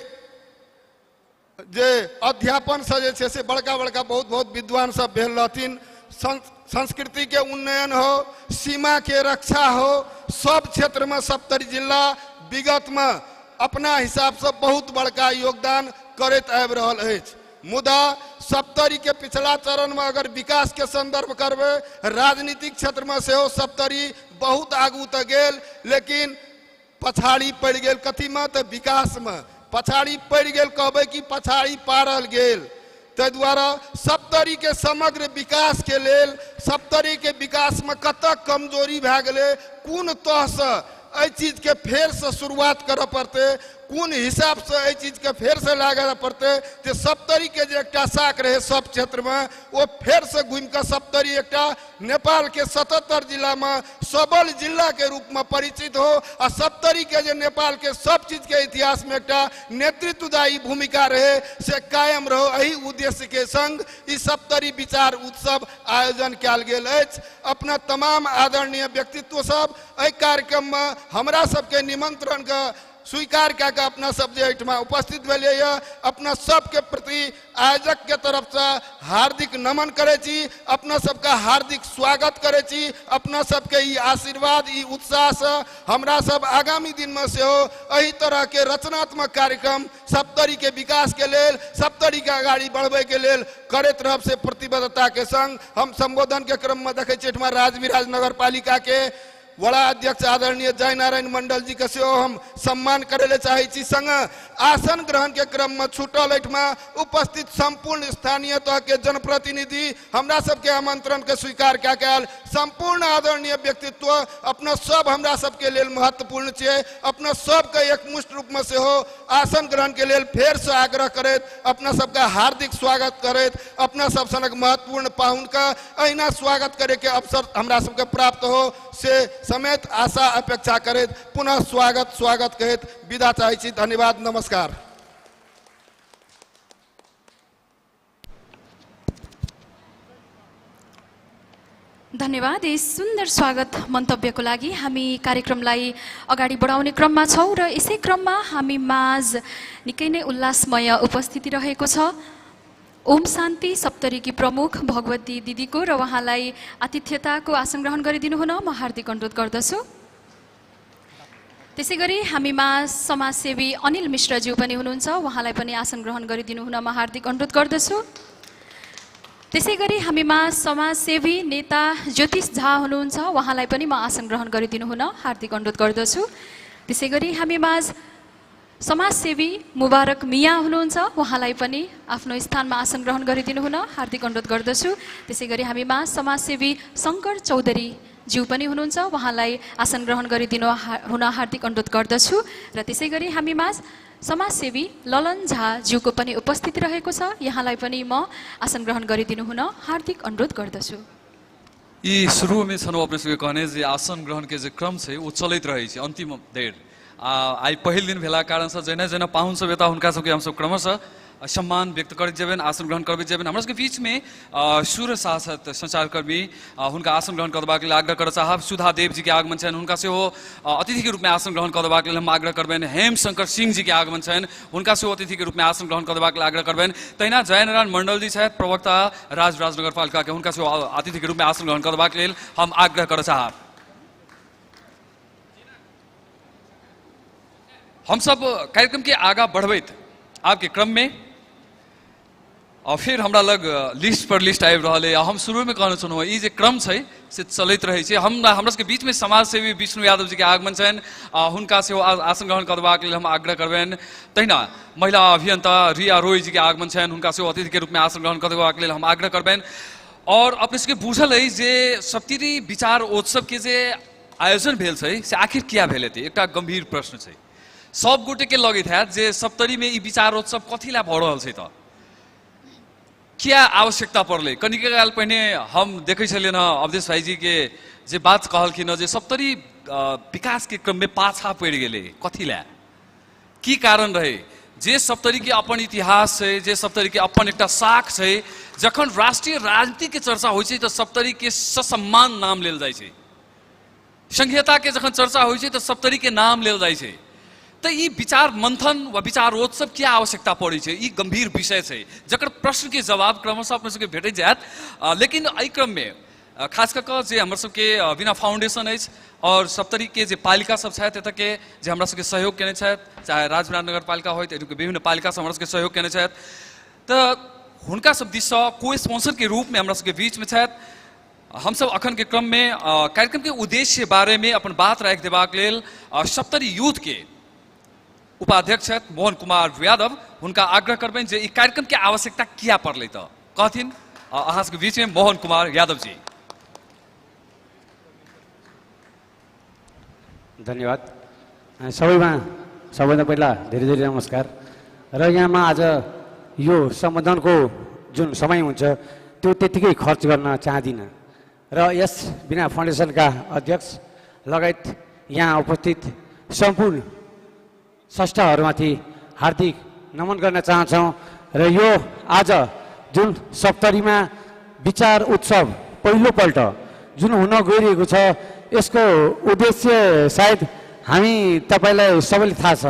जे अध्यापन से जे छै से बड़का बड़का बहुत बहुत विद्वान सब भेल रहथिन। संस्कृति के उन्नयन हो, सीमा के रक्षा हो, सब क्षेत्र में सप्तरी जिला विगत में अपना हिसाब से बहुत बड़का योगदान करैत आबि रहल अछि। मुदा सप्तरी के पिछला चरण में अगर विकास के संदर्भ करबै, राजनीतिक क्षेत्र में सेहो सप्तरी बहुत आगू तक गेल, लेकिन पछाड़ी पड़ि गेल कथी में, तऽ विकास में। पछाड़ी पड़ि गेल कहबै कि पछाड़ी पारल गेल। ताहि दुआरे सप्तरीके समग्र विकासके लेल, सप्तरीके विकासमे कतऽ कमजोरी भए गेलै, कोन तहसँ एहि चीजके फेरसँ शुरुआत करऽ पड़तै, कोन हिसाबसँ एहि चीजके फेरसँ लागऽ पड़तै जे सप्तरीके जे एकटा साख रहै सब क्षेत्रमे ओ फेरसँ घुमिकऽ सप्तरी एकटा नेपालके 77 जिलामे सबल जिलाके रूपमे परिचित हो आ सप्तरीके जे नेपालके सब चीजके इतिहासमे एकटा नेतृत्वदायी भूमिका रहे से कायम रहो, एहि उद्देश्यके संग ई सप्तरी विचार उत्सव आयोजन कयल गेल अछि। अपना तमाम आदरणीय व्यक्तित्व सब एहि कार्यक्रममे हमरा सबके निमंत्रणके स्वीकार कए कऽ अपना सब जे एहिठमा उपस्थित भेलियै, अपना सबके प्रति आयोजक के तरफसँ हार्दिक नमन करै छी, अपना सबके हार्दिक स्वागत करै छी। अपना सबके ई आशीर्वाद, ई उत्साहसँ हमरा सब आगामी दिनमे सेहो एहि तरहके रचनात्मक कार्यक्रम सप्तरीके विकासके लेल, सप्तरीके अगाडि बढ़बैके लेल करैत रहब से प्रतिबद्धताके संग हम सम्बोधनके क्रममे देखै छी एहिठमा राजविराज नगरपालिकाके वड़ा अध्यक्ष आदरणीय जयनारायण मंडल जी के सेहो हम सम्मान करे ले चाहै छी। संग आसन ग्रहण के क्रम में छूटल एहिठमा उपस्थित संपूर्ण स्थानीय तह के जनप्रतिनिधि हमरा सबके आमंत्रण के स्वीकार कए के आयल संपूर्ण आदरणीय व्यक्तित्व अपना सब हमरा सबके लेल महत्वपूर्ण छै। अपना सबके एकमुष्ट रूप में सेहो आसन ग्रहण के लेल फेर से आग्रह करैत अपना सबके हार्दिक स्वागत करैत अपना सब सनक महत्वपूर्ण पाहुन के अहिना स्वागत करे के अवसर हमरा सबके प्राप्त हो से समेत आशा अपेक्षा करैत पुनः स्वागत स्वागत कहैत विदा चाहै छी। धन्यवाद, नमस्कार। धन्यवाद यस सुन्दर स्वागत मन्तव्यको लागि। हामी कार्यक्रमलाई अगाडि बढाउने क्रममा छौँ र यसै क्रममा हामी माझ निकै नै उल्लासमय उपस्थिति रहेको छ। ओम शान्ति सप्तरीकी प्रमुख भगवती दिदीको र उहाँलाई आतिथ्यताको आसन ग्रहण गरिदिनु हुन म हार्दिक अनुरोध गर्दछु। त्यसै गरी हामीमा समाजसेवी अनिल मिश्रज्यू पनि हुनुहुन्छ, उहाँलाई पनि आसन ग्रहण गरिदिनु हुन म हार्दिक अनुरोध गर्दछु। त्यसै गरी हामीमा समाजसेवी नेता ज्योतिष झा हुनुहुन्छ, उहाँलाई पनि म आसन ग्रहण गरिदिनु हुन हार्दिक अनुरोध गर्दछु। त्यसै गरी हामीमा समाजसेवी मुबारक मिया हुनुहुन्छ, उहाँलाई पनि आफ्नो स्थानमा आसन ग्रहण गरिदिनु हुन हार्दिक अनुरोध गर्दछु। त्यसै गरी हामीमा समाजसेवी शङ्कर चौधरी ज्यू पनि हुनुहुन्छ, उहाँलाई आसन ग्रहण गरिदिनु हुन हार्दिक अनुरोध गर्दछु। र त्यसै गरी हामीमा समाजसेवी ललन झा ज्यूको पनि उपस्थिति रहेको छ, यहाँलाई पनि म आसन ग्रहण गरिदिनु हुन हार्दिक अनुरोध गर्दछु। यी सुरुमे छनौँ अपने सबके कहने जे आसन ग्रहण के जे क्रम छै ओ चलैत रहै छै अन्तिम देर। आइ पहिल दिन भेला कारणसँ जहिना जहिना पाहुन सब एता हुनका सबके हमसब क्रमशः सम्मान व्यक्त करैत जेबनि, आसन ग्रहण करबैत जेबनि। हमरा सबके बीचमे सूर्य शाह छथि सञ्चारकर्मी, हुनका आसन ग्रहण करबाक लेल आग्रह करऽ चाहब। सुधा देव जी के आगमन छनि, हुनका सेहो अतिथिके रूपमे आसन ग्रहण करबाक लेल हम आग्रह करबनि। हेमशंकर सिंह जी के आगमन छनि, हुनका सेहो अतिथिके रूपमे आसन ग्रहण करबाक लेल आग्रह करबनि। तहिना जयनारायण मंडल जी छथि प्रवक्ता राजविराज नगरपालिकाके, हुनका सेहो अतिथिके रूपमे आसन ग्रहण करबाक लेल हम आग्रह करऽ चाहब। हम सब कार्यक्रम के आगा बढ़बैत आपके क्रम में और फिर हमरा लग लिस्ट पर लिस्ट आबि रहल है। हम शुरू में कहने छलहुँ ई जे क्रम छै से चलैत रहै छै। हमरा सबके बीचमे समाजसेवी विष्णु यादव जी के आगमन छनि, हुनका सेहो आसन ग्रहण करबाक लेल हम आग्रह करबनि। तहिना महिला अभियंता रिया रोय जी के आगमन छनि, हुनका सेहो अतिथि के रूपमे आसन ग्रहण करबाक लेल हम आग्रह करबनि। और अपने सबके बुझल अइ जे सप्तरी विचार उत्सव के जे आयोजन भेल छै से आखिर किया भेल हेतै, एकटा गंभीर प्रश्न छै। सब गोटे के लगैत हैत जे सप्तरी में ई विचारोत्सव कथी ला भऽ रहल छै, तऽ किया आवश्यकता पड़लै। कनिके काल पहिने हम देखै छलियनि हँ अवधेश भाईजी के जे बात कहलखिन हँ जे सप्तरी विकास के क्रम में पाछा पड़ि गेलै, कथी ला, की कारण रहै। जे सप्तरी के अपन इतिहास छै, जे सप्तरी के अपन एकटा साख छै, जखन राष्ट्रीय राजनीति के चर्चा होइ छै तऽ सप्तरी के ससम्मान नाम लेल जाइ छै, संघीयता के जखन चर्चा होइ छै तऽ सप्तरी के नाम लेल जाइ छै। तऽ ई विचार मंथन वा विचारोत्सव किया आवश्यकता पड़ै छै, ई गंभीर विषय छै जकर प्रश्न के जवाब क्रमशः अपने सबके भेटैत जायत। लेकिन एहि क्रम में खास कऽ कऽ जे हमर सबके बिना फाउंडेशन अछि और सप्तरी के जे पालिका सब छथि एतऽ के जे हमरा सबके सहयोग केने छथि, चाहे राजविराज नगरपालिका होइत एहिके विभिन्न पालिका सब हमरा सबके सहयोग केने छथि, तऽ हुनका सब दिससँ को स्पॉन्सर के रूप में हमरा सबके बीच में छथि। हमसब अखन के क्रम में कार्यक्रम के उद्देश्य बारे में अपन बात राखि देबाक लेल सप्तरी यूथ के उपाध्यक्ष छथि मोहन कुमार यादव, हुनका आग्रह करबनि जे ई कार्यक्रम के आवश्यकता किया पड़लै तऽ कहथिन। अहाँ सबके बीच में मोहन कुमार यादव जी। धन्यवाद सबैमा। सबैभन्दा पहिला धेरै धेरै नमस्कार। र यहाँमा आज यो सम्बोधनको जुन समय हुन्छ त्यो त्यतिकै खर्च गर्न चाहदिनँ र यस बिना फाउन्डेसनका अध्यक्ष लगायत यहाँ उपस्थित सम्पूर्ण संस्थाहरूमाथि हार्दिक नमन गर्न चाहन्छौँ। र यो आज जुन सप्तरीमा विचार उत्सव पहिलोपल्ट जुन हुन गइरहेको छ, यसको उद्देश्य सायद हामी तपाईँलाई सबैले थाहा छ।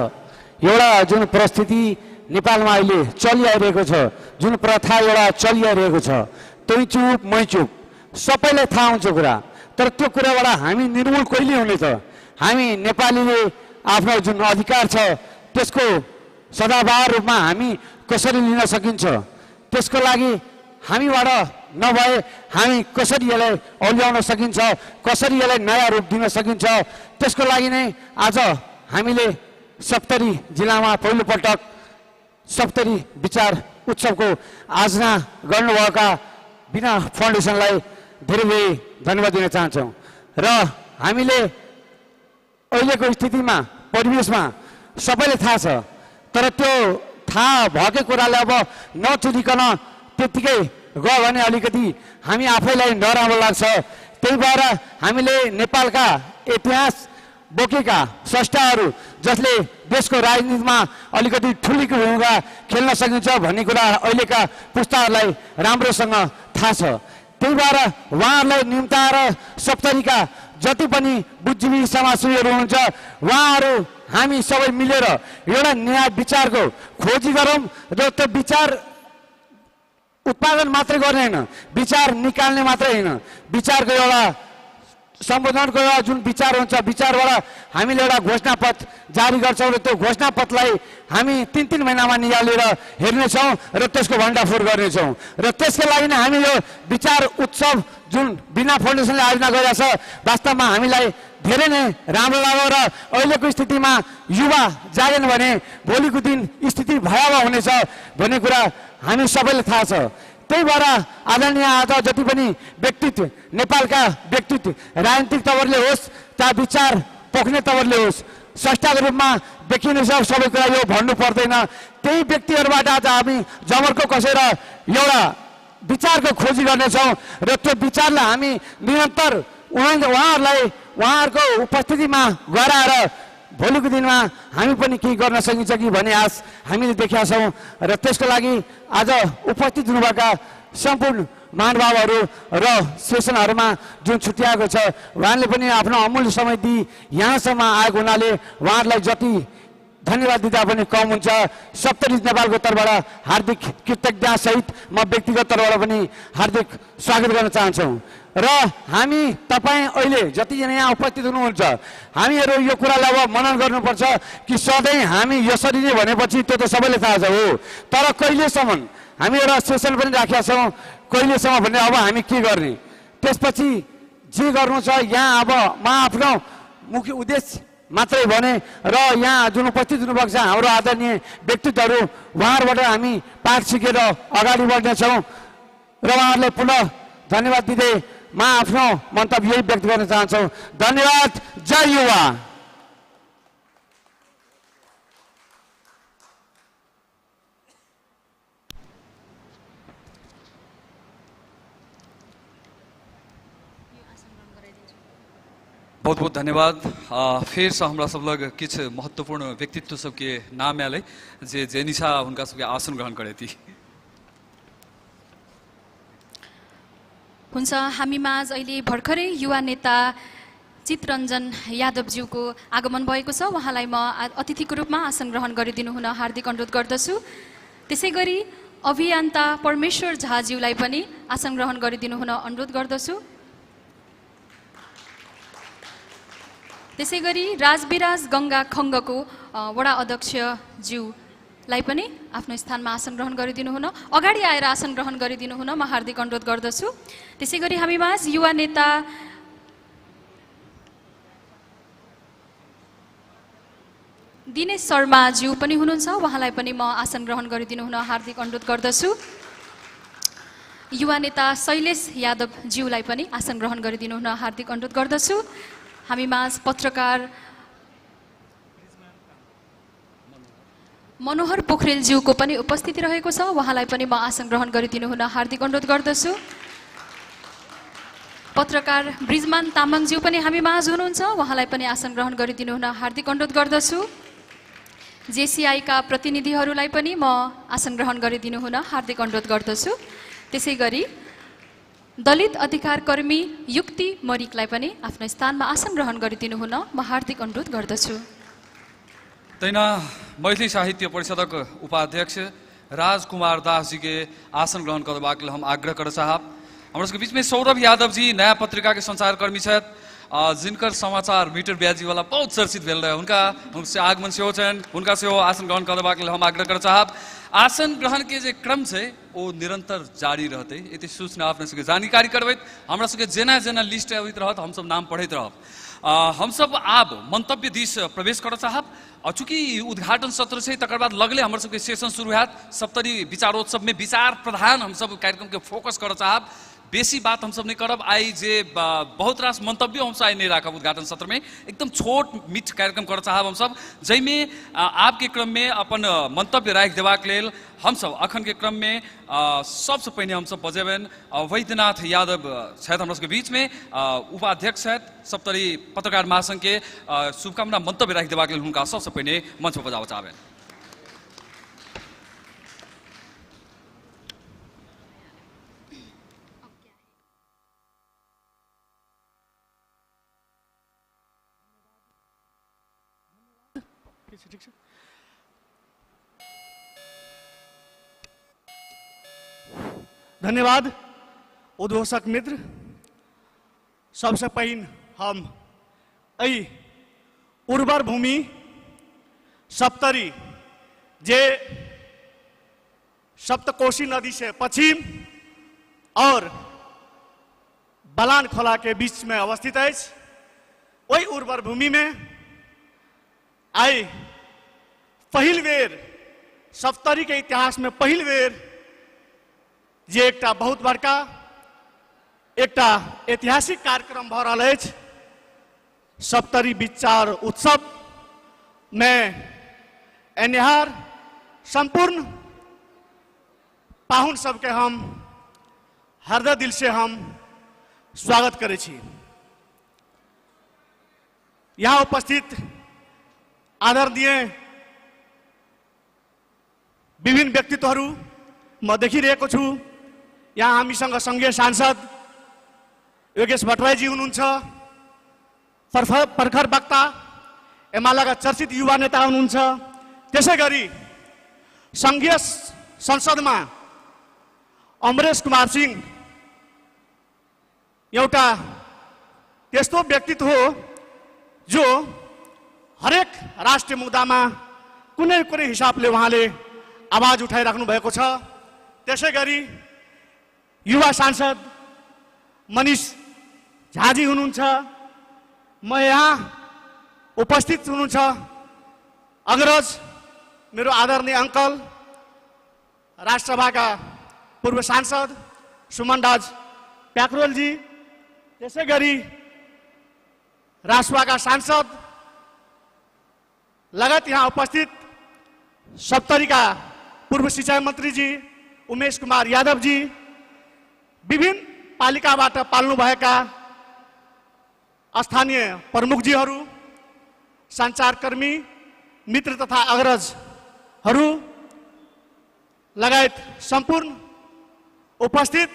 एउटा जुन परिस्थिति नेपालमा अहिले चलिआइरहेको छ, जुन प्रथा एउटा चलिआइरहेको छ, तै चुप मै चुप, सबैलाई थाहा हुन्छ कुरा। तर त्यो कुराबाट हामी निर्मूल कहिले हुने त? हामी नेपालीले आफ्नो जुन अधिकार छ त्यसको सदाबहार रूपमा हामी कसरी लिन सकिन्छ, त्यसको लागि हामीबाट नभए हामी कसरी यसलाई औल्याउन सकिन्छ, कसरी यसलाई नयाँ रूप दिन सकिन्छ, त्यसको लागि नै आज हामीले सप्तरी जिल्लामा पहिलोपटक सप्तरी विचार उत्सवको आयोजना गर्नुभएका बिना फाउन्डेसनलाई धेरै धेरै धन्यवाद दिन चाहन्छौँ। र हामीले अहिलेको स्थितिमा परिवेशमा सबैलाई थाहा छ, तर त्यो थाहा भएकै कुरालाई अब नचुरिकन त्यत्तिकै गयो भने अलिकति हामी आफैलाई नराम्रो लाग्छ। त्यही भएर हामीले नेपालका इतिहास बोकेका स्रष्टाहरू जसले देशको राजनीतिमा अलिकति ठुलीको भूमिका खेल्न सकिन्छ भन्ने कुरा अहिलेका पुस्ताहरूलाई राम्रोसँग थाहा छ। त्यही भएर उहाँहरूलाई निम्ताएर सप्तरीका जति पनि बुद्धिजीवी समाजसेवीहरू हुनुहुन्छ उहाँहरू हामी सबै मिलेर एउटा नयाँ विचारको खोजी गरौँ र त्यो विचार उत्पादन मात्रै गर्ने होइन, विचार निकाल्ने मात्रै होइन, विचारको एउटा सम्बोधनको एउटा जुन विचार हुन्छ विचारबाट हामीले एउटा घोषणापत्र जारी गर्छौँ र त्यो घोषणापत्रलाई हामी 3-3 महिनामा निकालेर हेर्नेछौँ र त्यसको भण्डाफोर गर्नेछौँ। र त्यसको लागि नै हामी यो विचार उत्सव जुन बिना फाउन्डेसनले आयोजना गरिरहेको छ वास्तवमा हामीलाई धेरै नै राम्रो लाग्यो। र अहिलेको स्थितिमा युवा जागेन भने भोलिको दिन स्थिति भयावह हुनेछ भन्ने कुरा हामी सबैलाई थाहा छ। त्यही भएर आदरणीय आज जति पनि व्यक्तित्व नेपालका व्यक्तित्व राजनीतिक तवरले होस् चाहे विचार पोख्ने तवरले होस् स्रष्टाको रूपमा देखिने सबै कुरा यो भन्नु पर्दैन। त्यही व्यक्तिहरूबाट आज हामी जमर्को कसेर एउटा विचारको खोजी गर्नेछौँ र त्यो विचारलाई हामी निरन्तर उहाँहरूलाई उहाँहरूको उपस्थितिमा गराएर भोलिको दिनमा हामी पनि केही गर्न सकिन्छ कि भन्ने आश हामीले देखेका छौँ। र त्यसको लागि आज उपस्थित हुनुभएका सम्पूर्ण महानुभावहरू र सेसनहरूमा जुन छुट्याएको छ उहाँले पनि आफ्नो अमूल्य समय दिई यहाँसम्म आएको हुनाले उहाँहरूलाई जति धन्यवाद दिँदा पनि कम हुन्छ। सप्तरी नेपालको तर्फबाट हार्दिक कृतज्ञतासहित म व्यक्तिगत तर्फबाट पनि हार्दिक स्वागत गर्न चाहन्छु। र हामी तपाईँ अहिले जतिजना यहाँ उपस्थित हुनुहुन्छ हामीहरू यो कुरालाई अब मनन गर्नुपर्छ कि सधैँ हामी यसरी नै भनेपछि त्यो त सबैले थाहा छ हो, तर कहिलेसम्म हामी एउटा सेसन पनि राखेका छौँ कहिलेसम्म भन्ने अब हामी के गर्ने, त्यसपछि जे गर्नु छ यहाँ अब म आफ्नो मुख्य उद्देश्य मात्रै भने र यहाँ जुन उपस्थित हुनुभएको छ हाम्रो आदरणीय व्यक्तित्वहरू उहाँहरूबाट हामी पाठ सिकेर अगाडि बढ्नेछौँ र उहाँहरूलाई पुनः धन्यवाद दिँदै म आफ्नो मन्तव्य यही व्यक्त गर्न चाहन्छु। धन्यवाद। जय युवा। बहुत बहुत धन्यवाद। फेरसँ हमरा सब लग किछु महत्वपूर्ण व्यक्तित्व सबके नाम आयल जे जेनिशा हुनका सबके आसन ग्रहण करेती। हुन्छ, हामी माझ अहिले भर्खरै युवा नेता चितरञ्जन यादवज्यूको आगमन भएको छ। उहाँलाई म अतिथिको रूपमा आसन ग्रहण गरिदिनु हुन हार्दिक अनुरोध गर्दछु। त्यसै गरी अभियन्ता परमेश्वर झाज्यूलाई पनि आसन ग्रहण गरिदिनु हुन अनुरोध गर्दछु। त्यसै गरी राजविराज गङ्गा खङ्गको वडा अध्यक्षज्यूलाई पनि आफ्नो स्थानमा आसन ग्रहण गरिदिनु हुन, अगाडि आएर आसन ग्रहण गरिदिनु हुन म हार्दिक अनुरोध गर्दछु। त्यसै गरी हामी माझ युवा नेता दिनेश शर्माज्यू पनि हुनुहुन्छ, उहाँलाई पनि म आसन ग्रहण गरिदिनु हुन हार्दिक अनुरोध गर्दछु। युवा नेता शैलेश यादवज्यूलाई पनि आसन ग्रहण गरिदिनु हुन हार्दिक अनुरोध गर्दछु। हामी माझ पत्रकार मनोहर पोखरेलज्यूको पनि उपस्थिति रहेको छ, उहाँलाई पनि म आसन ग्रहण गरिदिनु हुन हार्दिक अनुरोध गर्दछु। पत्रकार ब्रिजमान तामाङज्यू पनि हामी माझ हुनुहुन्छ, उहाँलाई पनि आसन ग्रहण गरिदिनु हुन हार्दिक अनुरोध गर्दछु। जेसीआई का प्रतिनिधिहरूलाई पनि म आसन ग्रहण गरिदिनु हुन हार्दिक अनुरोध गर्दछु। त्यसैगरी दलित अधिकार कर्मी युक्ति मरिकलाई पनि आफ्नो स्थानमा आसन ग्रहण गरिदिनु हुन म हार्दिक अनुरोध गर्दछु। तहिना मैथिली साहित्य परिषदक उपाध्यक्ष राजकुमार दास जी के आसन ग्रहण करबाक लेल हम आग्रह कर चाहब। हमरा सबके बीच में सौरभ यादव जी नया पत्रिका के संचारकर्मी छथि, जिनकर समाचार मीटर ब्याजी वाला बहुत चर्चित भेल रहे, हुनका से आगमन सेहो छनि, हुनका सेहो आसन ग्रहण करबाक लेल हम आग्रह कर चाहब। आसन ग्रहण के जे क्रम छै ओ निरंतर जारी रहतै, एते सूचना अपने सबके जानकारी करबैत हमरा सबके जेना जेना लिस्ट अबैत रहत हमसब नाम पढ़ैत रहब। हमसब आब मंतव्य दिस प्रवेश कर चाहब। चूँकि उद्घाटन सत्र छै तकर बाद लगले हमर सबके सेशन शुरू हैत। सप्तरी विचारोत्सव में विचार प्रधान हमसब कार्यक्रम के फोकस कर चाहब, बेसी बात हमसब नहीं करब। आइ जे बहुत रास मंतव्य हमसब आइ नहीं राखब। उद्घाटन सत्र में एकदम छोट मीठ कार्यक्रम कर चाहब हमसब, जाहिमे आपके क्रम में अपन मंतव्य राखि देबाक लेल हमसब अखन के क्रम में सबसे पहिने हमसब बजेबनि वैद्यनाथ यादव छथि हमरा सबके बीच में, उपाध्यक्ष छथि सप्तरी पत्रकार महासंघ के। शुभकामना मंतव्य राखि देबाक लेल हुनका सबसे पहिने मंच पर बजाबऽ चाहबनि। ठीक छै। धन्यवाद उद्घोषक मित्र। सबसे पहिन हम एहि उर्वर भूमि सप्तरी जे सप्तकोशी नदी से पश्चिम और बलान खोला के बीच में अवस्थित अछि, ओहि उर्वर भूमि में आइ पहिल बेर सप्तरी के इतिहास में पहिल बेर जे एकटा बहुत बड़का एकटा ऐतिहासिक कार्यक्रम भऽ रहल अछि, सप्तरी विचार उत्सव में एनिहार संपूर्ण पाहुन सबके हम हृदय दिल से हम स्वागत करै छी। यहाँ उपस्थित आदरणीय विभिन्न व्यक्तित्वहरू म देखिरहेको छु। यहाँ हामीसँग सङ्घीय सांसद योगेश भट्टराईजी हुनुहुन्छ, प्रखर वक्ता एमालेका चर्चित युवा नेता हुनुहुन्छ। त्यसै गरी सङ्घीय संसदमा अमरेश कुमार सिंह एउटा त्यस्तो व्यक्तित्व हो जो हरेक राष्ट्रिय मुद्दामा कुनै कुनै हिसाबले उहाँले आवाज उठाइराख्नु भएको छ। त्यसै गरी युवा सांसद मनीष झाजी हुनुहुन्छ, म यहाँ उपस्थित हुनुहुन्छ अग्रज मेरो आदरणीय अंकल राष्ट्रसभाका पूर्व सांसद सुमन राज प्याक्रोलजी, त्यसै गरी राजसभाका सांसद लगायत यहाँ उपस्थित सप्तरीका पूर्व सिंचाई मन्त्रीजी उमेश कुमार यादवजी, विभिन्न पालिकाबाट पाल्नुभएका स्थानीय प्रमुखजीहरू, सञ्चारकर्मी मित्र तथा अग्रजहरू लगायत सम्पूर्ण उपस्थित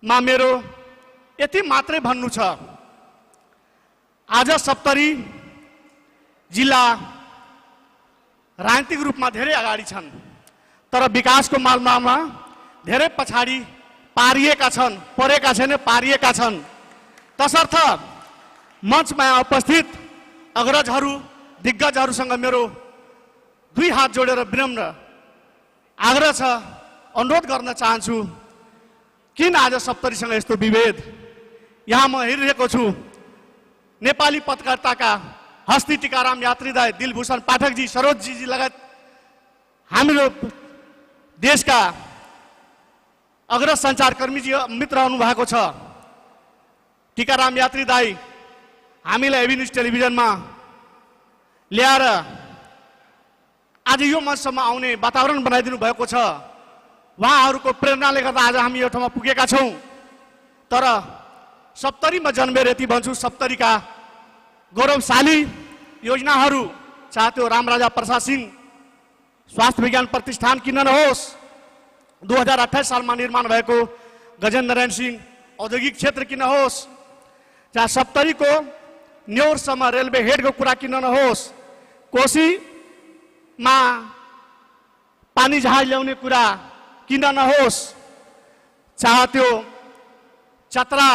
मा मेरो यति मात्रै भन्नु छ। आज सप्तरी जिल्ला राजनीतिक रूपमा धेरै अगाडि छन्, तर विकासको मामलामा धेरै पछाडि पारिएका छन्, परेका छैन, पारिएका छन्। तसर्थ मञ्चमा उपस्थित अग्रजहरू दिग्गजहरूसँग मेरो दुई हात जोडेर विनम्र आग्रह छ, अनुरोध गर्न चाहन्छु, किन आज सप्तरीसँग यस्तो विभेद? यहाँ म हेरिरहेको छु नेपाली पत्रकारिताका हस्ती टीकाराम यात्री दाई, दिलभूषण पाठकजी, सरोजजी लगायत हाम्रो देशका अग्रज सञ्चारकर्मीजी मित्र आउनु भएको छ। टीकाराम यात्री दाई हामीलाई एभी न्युज टेलिभिजनमा ल्याएर आज यो मञ्चसम्म आउने वातावरण बनाइदिनु भएको छ। उहाँहरूको प्रेरणाले गर्दा आज हामी यो ठाउँमा पुगेका छौँ। तर सप्तरीमा जन्मेर यति भन्छु, सप्तरीका गौरवशाली योजनाहरू चाहे त्यो रामराजा प्रसाद सिंह स्वास्थ्य विज्ञान प्रतिष्ठान किन नहोस्, 2028 सालमा निर्माण भएको गजेन्द्र नारायण सिंह औद्योगिक क्षेत्र किन होस्, चाहे सप्तरीको न्यौरसम्म रेलवे हेडको कुरा किन नहोस्, कोशीमा पानी जहाज ल्याउने कुरा किन नहोस्, चाहे त्यो चतरा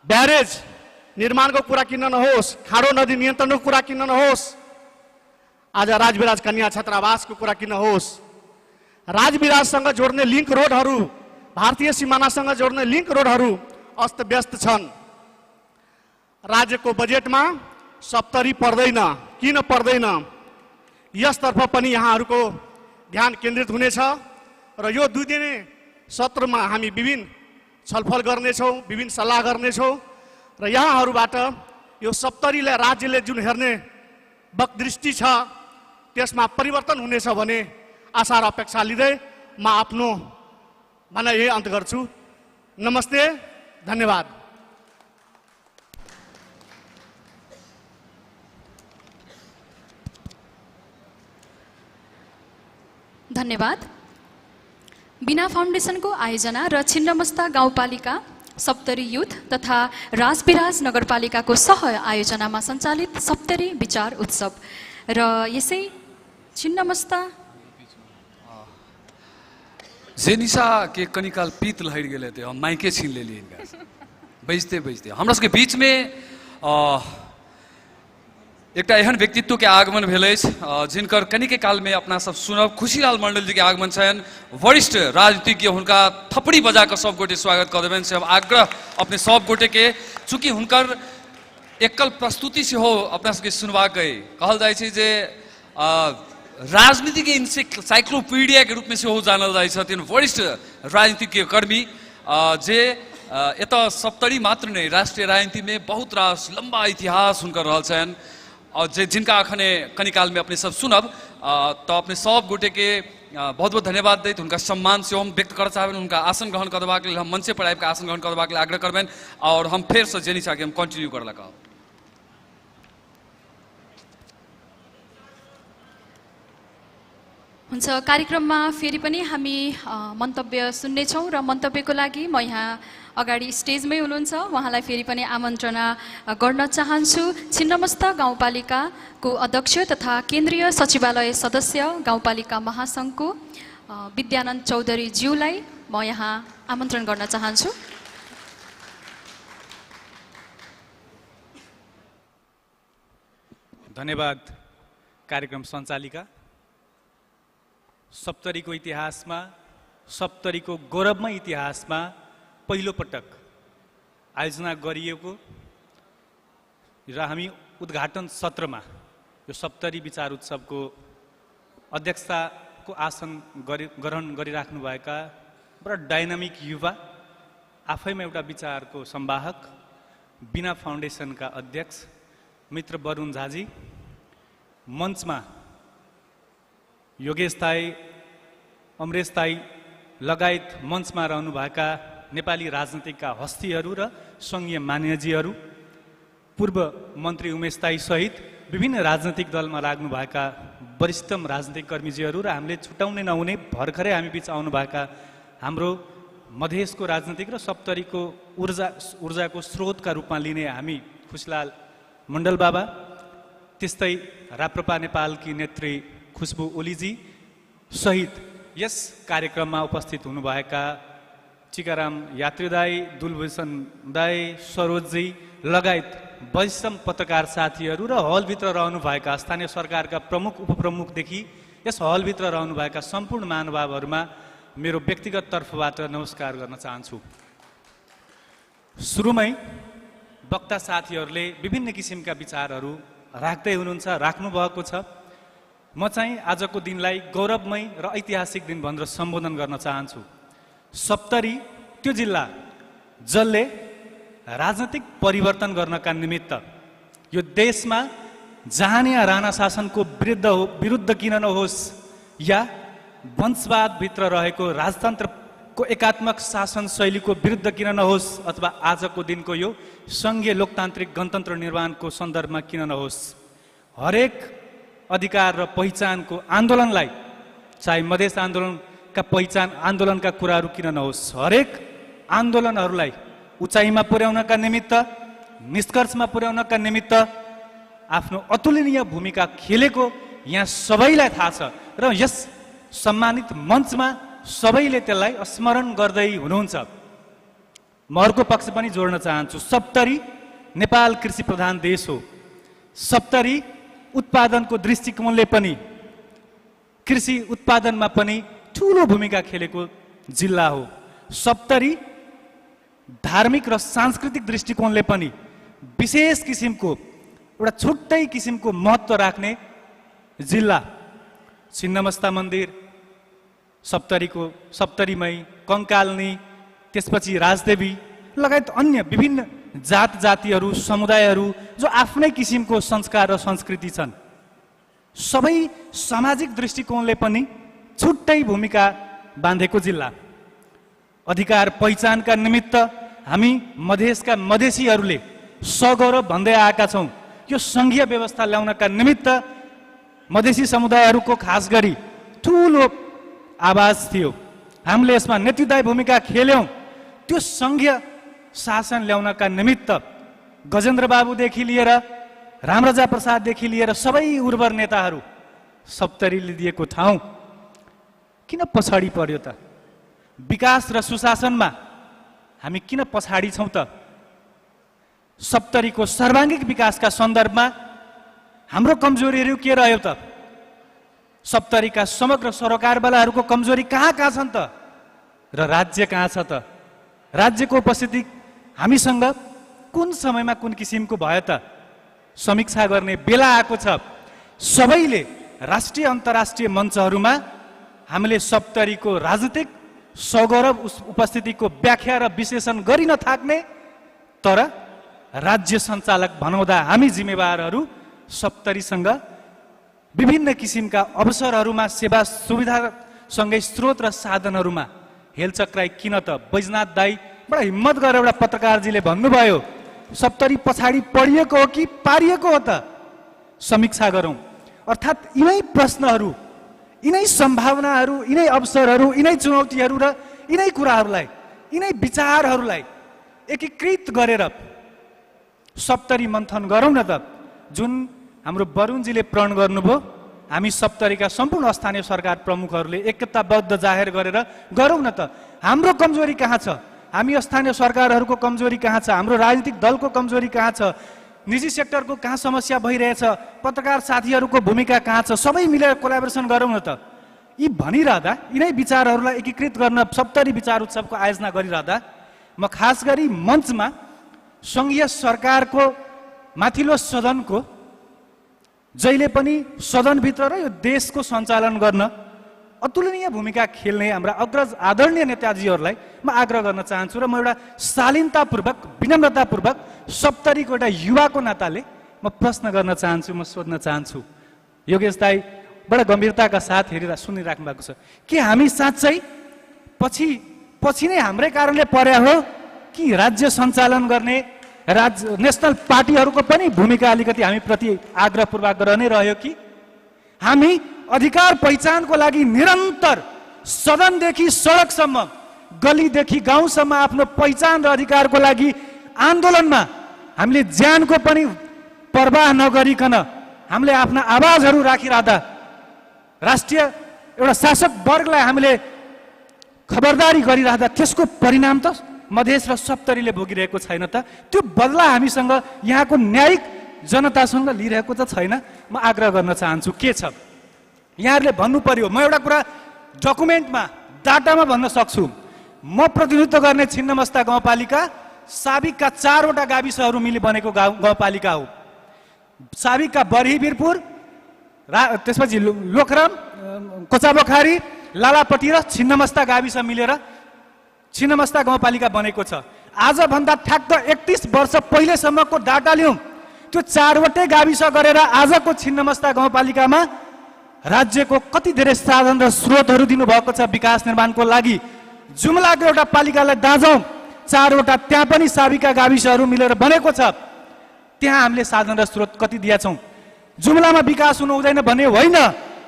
ब्यारेज निर्माणको कुरा किन नहोस्, खाडो नदी नियन्त्रणको कुरा किन नहोस्, आज राजविराज कन्या छात्रावासको कुरा किन होस्, राजविराजसँग जोड्ने लिङ्क रोडहरू, भारतीय सिमानासँग जोड्ने लिङ्क रोडहरू अस्तव्यस्त छन्। राज्यको बजेटमा सप्तरी पर्दैन, किन पर्दैन? यसतर्फ पनि यहाँहरूको ध्यान केन्द्रित हुनेछ र यो दुई दिने सत्रमा हामी विभिन्न छलफल गर्नेछौँ, विभिन्न सल्लाह गर्नेछौँ र यहाँहरूबाट यो सप्तरीलाई राज्यले जुन हेर्ने वक्दृष्टि छ त्यसमा परिवर्तन हुनेछ भन्ने आशा र अपेक्षा लिँदै म आफ्नो भनाइ यही अन्त गर्छु। नमस्ते, धन्यवाद। धन्यवाद। बिना फाउन्डेसनको आयोजना र छिन्नमस्ता गाउँपालिका, सप्तरी युथ तथा राजविराज नगरपालिकाको सह आयोजनामा सञ्चालित सप्तरी विचार उत्सव र यसै छिन्नमस्ता जेनिसा के कनिकाल पीत लहरि गेल हेतै, हम माइके छीन लेलियै हिनका बजिते बजिते। हमरा सबके बीचमे एकटा एहन व्यक्तित्व के आगमन भेल अछि जिनकर कनिके कालमे अपना सब सुनब। खुशीलाल मंडल जी के आगमन छनि, वरिष्ठ राजनीतिज्ञ, हुनका थपड़ी बजा कऽ सब गोटे स्वागत कऽ देबनि से हम आग्रह अपने सब गोटे के। चूँकि हुनकर एकल प्रस्तुति सेहो अपना सबके सुनबाक अइ, कहल जाइ छै जे राजनीतिक इन्साइक्लोपीडिया के रूपमे सेहो जानल जाइ छथिन, वरिष्ठ राजनीतिज्ञ कर्मी जे एतऽ सप्तरी मात्र नहि राष्ट्रिय राजनीतिमे बहुत रास लम्बा इतिहास हुनकर रहल छनि और जे जिनका अखने कनिकालमे अपने सब सुनब। तऽ अपने सब गोटेके बहुत बहुत धन्यवाद दैत हुनका सम्मान सेहो हम व्यक्त करऽ चाहबनि। हुनका आसन ग्रहण कऽ देबाक लेल हम मंचे पर आबिकऽ आसन ग्रहण कऽ देबाक लेल आग्रह करबनि और हम फेरसँ जेनिसाके हम कंटिन्यू करऽ लए कहब। हुन्छ, कार्यक्रममा फेरि पनि हामी मन्तव्य सुन्नेछौँ र मन्तव्यको लागि म यहाँ अगाडि स्टेजमै हुनुहुन्छ उहाँलाई फेरि पनि आमन्त्रणा गर्न चाहन्छु। छिन्नमस्ता गाउँपालिकाको अध्यक्ष तथा केन्द्रीय सचिवालय सदस्य गाउँपालिका महासङ्घको विद्यानन्द चौधरीज्यूलाई म यहाँ आमन्त्रण गर्न चाहन्छु। धन्यवाद कार्यक्रम सञ्चालिका। सप्तरीको इतिहासमा, सप्तरीको गौरवमय इतिहासमा पहिलो पटक आयोजना गरिएको र हामी उद्घाटन सत्रमा यो सप्तरी विचार उत्सवको अध्यक्षताको आसन ग्रहण गरिराख्नुभएका बडा डाइनामिक युवा, आफैमा एउटा विचारको संवाहक, बिना फाउन्डेसनका अध्यक्ष मित्र वरुण झाजी, मञ्चमा योगेश ताई, अमरेश ताई लगायत मञ्चमा रहनुभएका नेपाली राजनीतिका हस्तीहरू र सङ्घीय मान्यजीहरू, पूर्व मन्त्री उमेश ताई सहित विभिन्न राजनीतिक दलमा लाग्नुभएका वरिष्ठतम राजनीतिक कर्मीजीहरू र हामीले छुट्याउनै नहुने भर्खरै हामी बिच आउनुभएका हाम्रो मधेसको राजनीतिक र सप्तरीको ऊर्जाको स्रोतका रूपमा लिने हामी खुशीलाल मण्डल बाबा, त्यस्तै राप्रपा नेपालकी नेत्री खुशबु ओलीजी सहित यस कार्यक्रममा उपस्थित हुनुभएका टीकाराम यात्री दाई, दुलभूषण दाई, सरोजजी लगायत वरिष्ठ पत्रकार साथीहरू र हलभित्र रहनुभएका स्थानीय सरकारका प्रमुख उपप्रमुखदेखि यस हलभित्र रहनुभएका सम्पूर्ण महानुभावहरूमा मेरो व्यक्तिगत तर्फबाट नमस्कार गर्न चाहन्छु। सुरुमै वक्ता साथीहरूले विभिन्न किसिमका विचारहरू राख्दै हुनुहुन्छ, राख्नु भएको छ। म चाहिँ आजको दिनलाई गौरवमय र ऐतिहासिक दिन भनेर सम्बोधन गर्न चाहन्छु। सप्तरी त्यो जिल्ला जसले राजनीतिक परिवर्तन गर्नका निमित्त यो देशमा जहानिया राणा शासनको विरुद्ध किन नहोस् या वंशवादभित्र रहेको राजतन्त्रको एकात्मक शासन शैलीको विरुद्ध किन नहोस् अथवा आजको दिनको यो सङ्घीय लोकतान्त्रिक गणतन्त्र निर्माणको सन्दर्भमा किन नहोस्, हरेक अधिकार र पहिचानको आन्दोलनलाई, चाहे मधेस आन्दोलनका पहिचान आन्दोलनका कुराहरू किन नहोस्, हरेक आन्दोलनहरूलाई उचाइमा पुर्याउनका निमित्त, निष्कर्षमा पुर्याउनका निमित्त आफ्नो अतुलनीय भूमिका खेलेको यहाँ सबैलाई थाहा छ र यस सम्मानित मञ्चमा सबैले त्यसलाई स्मरण गर्दै हुनुहुन्छ। म अर्को पक्ष पनि जोड्न चाहन्छु। सप्तरी नेपाल कृषि प्रधान देश हो। सप्तरी उत्पादनको दृष्टिकोणले पनि, कृषि उत्पादनमा पनि ठुलो भूमिका खेलेको जिल्ला हो। सप्तरी धार्मिक र सांस्कृतिक दृष्टिकोणले पनि विशेष किसिमको एउटा छुट्टै किसिमको महत्त्व राख्ने जिल्ला। छिन्नमस्ता मन्दिर सप्तरीको, सप्तरीमै कङ्कालनी, त्यसपछि राजदेवी लगायत अन्य विभिन्न जात जातिहरू, समुदायहरू जो आफ्नै किसिमको संस्कार र संस्कृति छन्, सबै सामाजिक दृष्टिकोणले पनि छुट्टै भूमिका बाँधेको जिल्ला। अधिकार पहिचानका निमित्त हामी मधेसका मधेसीहरूले सगौरव भन्दै आएका छौँ। यो सङ्घीय व्यवस्था ल्याउनका निमित्त मधेसी समुदायहरूको खास गरी ठुलो आवाज थियो। हामीले यसमा नेतृत्वदायी भूमिका खेल्यौँ। त्यो सङ्घीय शासन ल्याउनका निमित्त गजेन्द्र बाबुदेखि लिएर रामराजा प्रसाददेखि लिएर सबै उर्वर नेताहरू सप्तरीले दिएको ठाउँ किन पछाडि पर्यो त? विकास र सुशासनमा हामी किन पछाडि छौँ त? सप्तरीको सर्वाङ्गिक विकासका सन्दर्भमा हाम्रो कमजोरीहरू के रह्यो त? सप्तरीका समग्र सरोकारवालाहरूको कमजोरी कहाँ कहाँ छन् त? र राज्य कहाँ छ त? राज्यको उपस्थिति हामीसँग कुन समयमा कुन किसिमको भयो त? समीक्षा गर्ने बेला आएको छ। सबैले राष्ट्रिय अन्तर्राष्ट्रिय मञ्चहरूमा हामीले सप्तरीको राजनीतिक सगौरव उपस्थितिको व्याख्या र विश्लेषण गरि नथाक्ने, तर राज्य सञ्चालक भनाउँदा हामी जिम्मेवारहरू सप्तरीसँग विभिन्न किसिमका अवसरहरूमा, सेवा सुविधासँगै स्रोत र साधनहरूमा हेलचक्राइ किन त? बैजनाथ दाई बडा हिम्मत गरेर एउटा पत्रकारजीले भन्नुभयो, सप्तरी पछाडि पढिएको हो कि पारिएको हो त? समीक्षा गरौँ। अर्थात् यिनै प्रश्नहरू, यिनै सम्भावनाहरू, यिनै अवसरहरू, यिनै चुनौतीहरू र यिनै कुराहरूलाई, यिनै विचारहरूलाई एकीकृत गरेर सप्तरी मन्थन गरौँ न त। जुन हाम्रो वरुणजीले प्रण गर्नुभयो, हामी सप्तरीका सम्पूर्ण स्थानीय सरकार प्रमुखहरूले एकताबद्ध जाहेर गरेर गरौँ न त। हाम्रो कमजोरी कहाँ छ? हामी स्थानीय सरकारहरूको कमजोरी कहाँ छ? हाम्रो राजनीतिक दलको कमजोरी कहाँ छ? निजी सेक्टरको कहाँ समस्या भइरहेछ? पत्रकार साथीहरूको भूमिका कहाँ छ? सबै मिलेर कोलाबोरेसन गरौँ न त। यी भनिरहँदा, यिनै विचारहरूलाई एकीकृत गर्न सप्तरी विचार उत्सवको आयोजना गरिरहँदा म खास गरी मञ्चमा सङ्घीय सरकारको माथिल्लो सदनको जहिले पनि सदनभित्र र यो देशको सञ्चालन गर्न अतुलनीय भूमिका खेल्ने हाम्रा अग्रज आदरणीय नेताजीहरूलाई म आग्रह गर्न चाहन्छु र म एउटा शालीनतापूर्वक, विनम्रतापूर्वक सप्तरीको एउटा युवाको नाताले म प्रश्न गर्न चाहन्छु, म सोध्न चाहन्छु। योगेश दाई बडा गम्भीरताका साथ हेरेर सुनिराख्नु भएको छ कि हामी साँच्चै पछि पछि नै हाम्रै कारणले पर्या हो कि राज्य सञ्चालन गर्ने राज्य नेसनल पार्टीहरूको पनि भूमिका अलिकति हामीप्रति आग्रह पूर्वाग्रह नै रह्यो कि हामी अधिकार पहिचानको लागि निरन्तर सदनदेखि सडकसम्म, गलीदेखि गाउँसम्म आफ्नो पहिचान र अधिकारको लागि आन्दोलनमा हामीले ज्यानको पनि परवाह नगरिकन हामीले आफ्ना आवाजहरू राखिरहँदा राष्ट्रिय एउटा शासक वर्गलाई हामीले खबरदारी गरिरहँदा त्यसको परिणाम त मधेस र सप्तरीले भोगिरहेको छैन त? त्यो बदला हामीसँग यहाँको न्यायिक जनतासँग लिइरहेको त छैन। म आग्रह गर्न चाहन्छु, के छ यहाँहरूले भन्नु पर्यो। म एउटा कुरा डकुमेन्टमा, डाटामा भन्न सक्छु। म प्रतिनिधित्व गर्ने छिन्नमस्ता गाउँपालिका साबिकका 4वटा गाविसहरू मिली बनेको गाउँपालिका हो। साबिकका बरही वीरपुर, त्यसपछि लोकराम, कोचाबोखारी, लालापट्टी र छिन्नमस्ता गाविस मिलेर छिन्नमस्ता गाउँपालिका बनेको छ। आजभन्दा ठ्याक्क 31 वर्ष पहिलेसम्मको डाटा लिउँ, त्यो चारवटै गाविस गरेर आजको छिन्नमस्ता गाउँपालिकामा राज्यको कति धेरै साधन र स्रोतहरू दिनुभएको छ विकास निर्माणको लागि। जुम्लाको एउटा पालिकालाई दाँजौँ, चारवटा त्यहाँ पनि साबिका गाविसहरू मिलेर बनेको छ, त्यहाँ हामीले साधन र स्रोत कति दिएका छौँ। जुम्लामा विकास हुनु हुँदैन भन्ने होइन,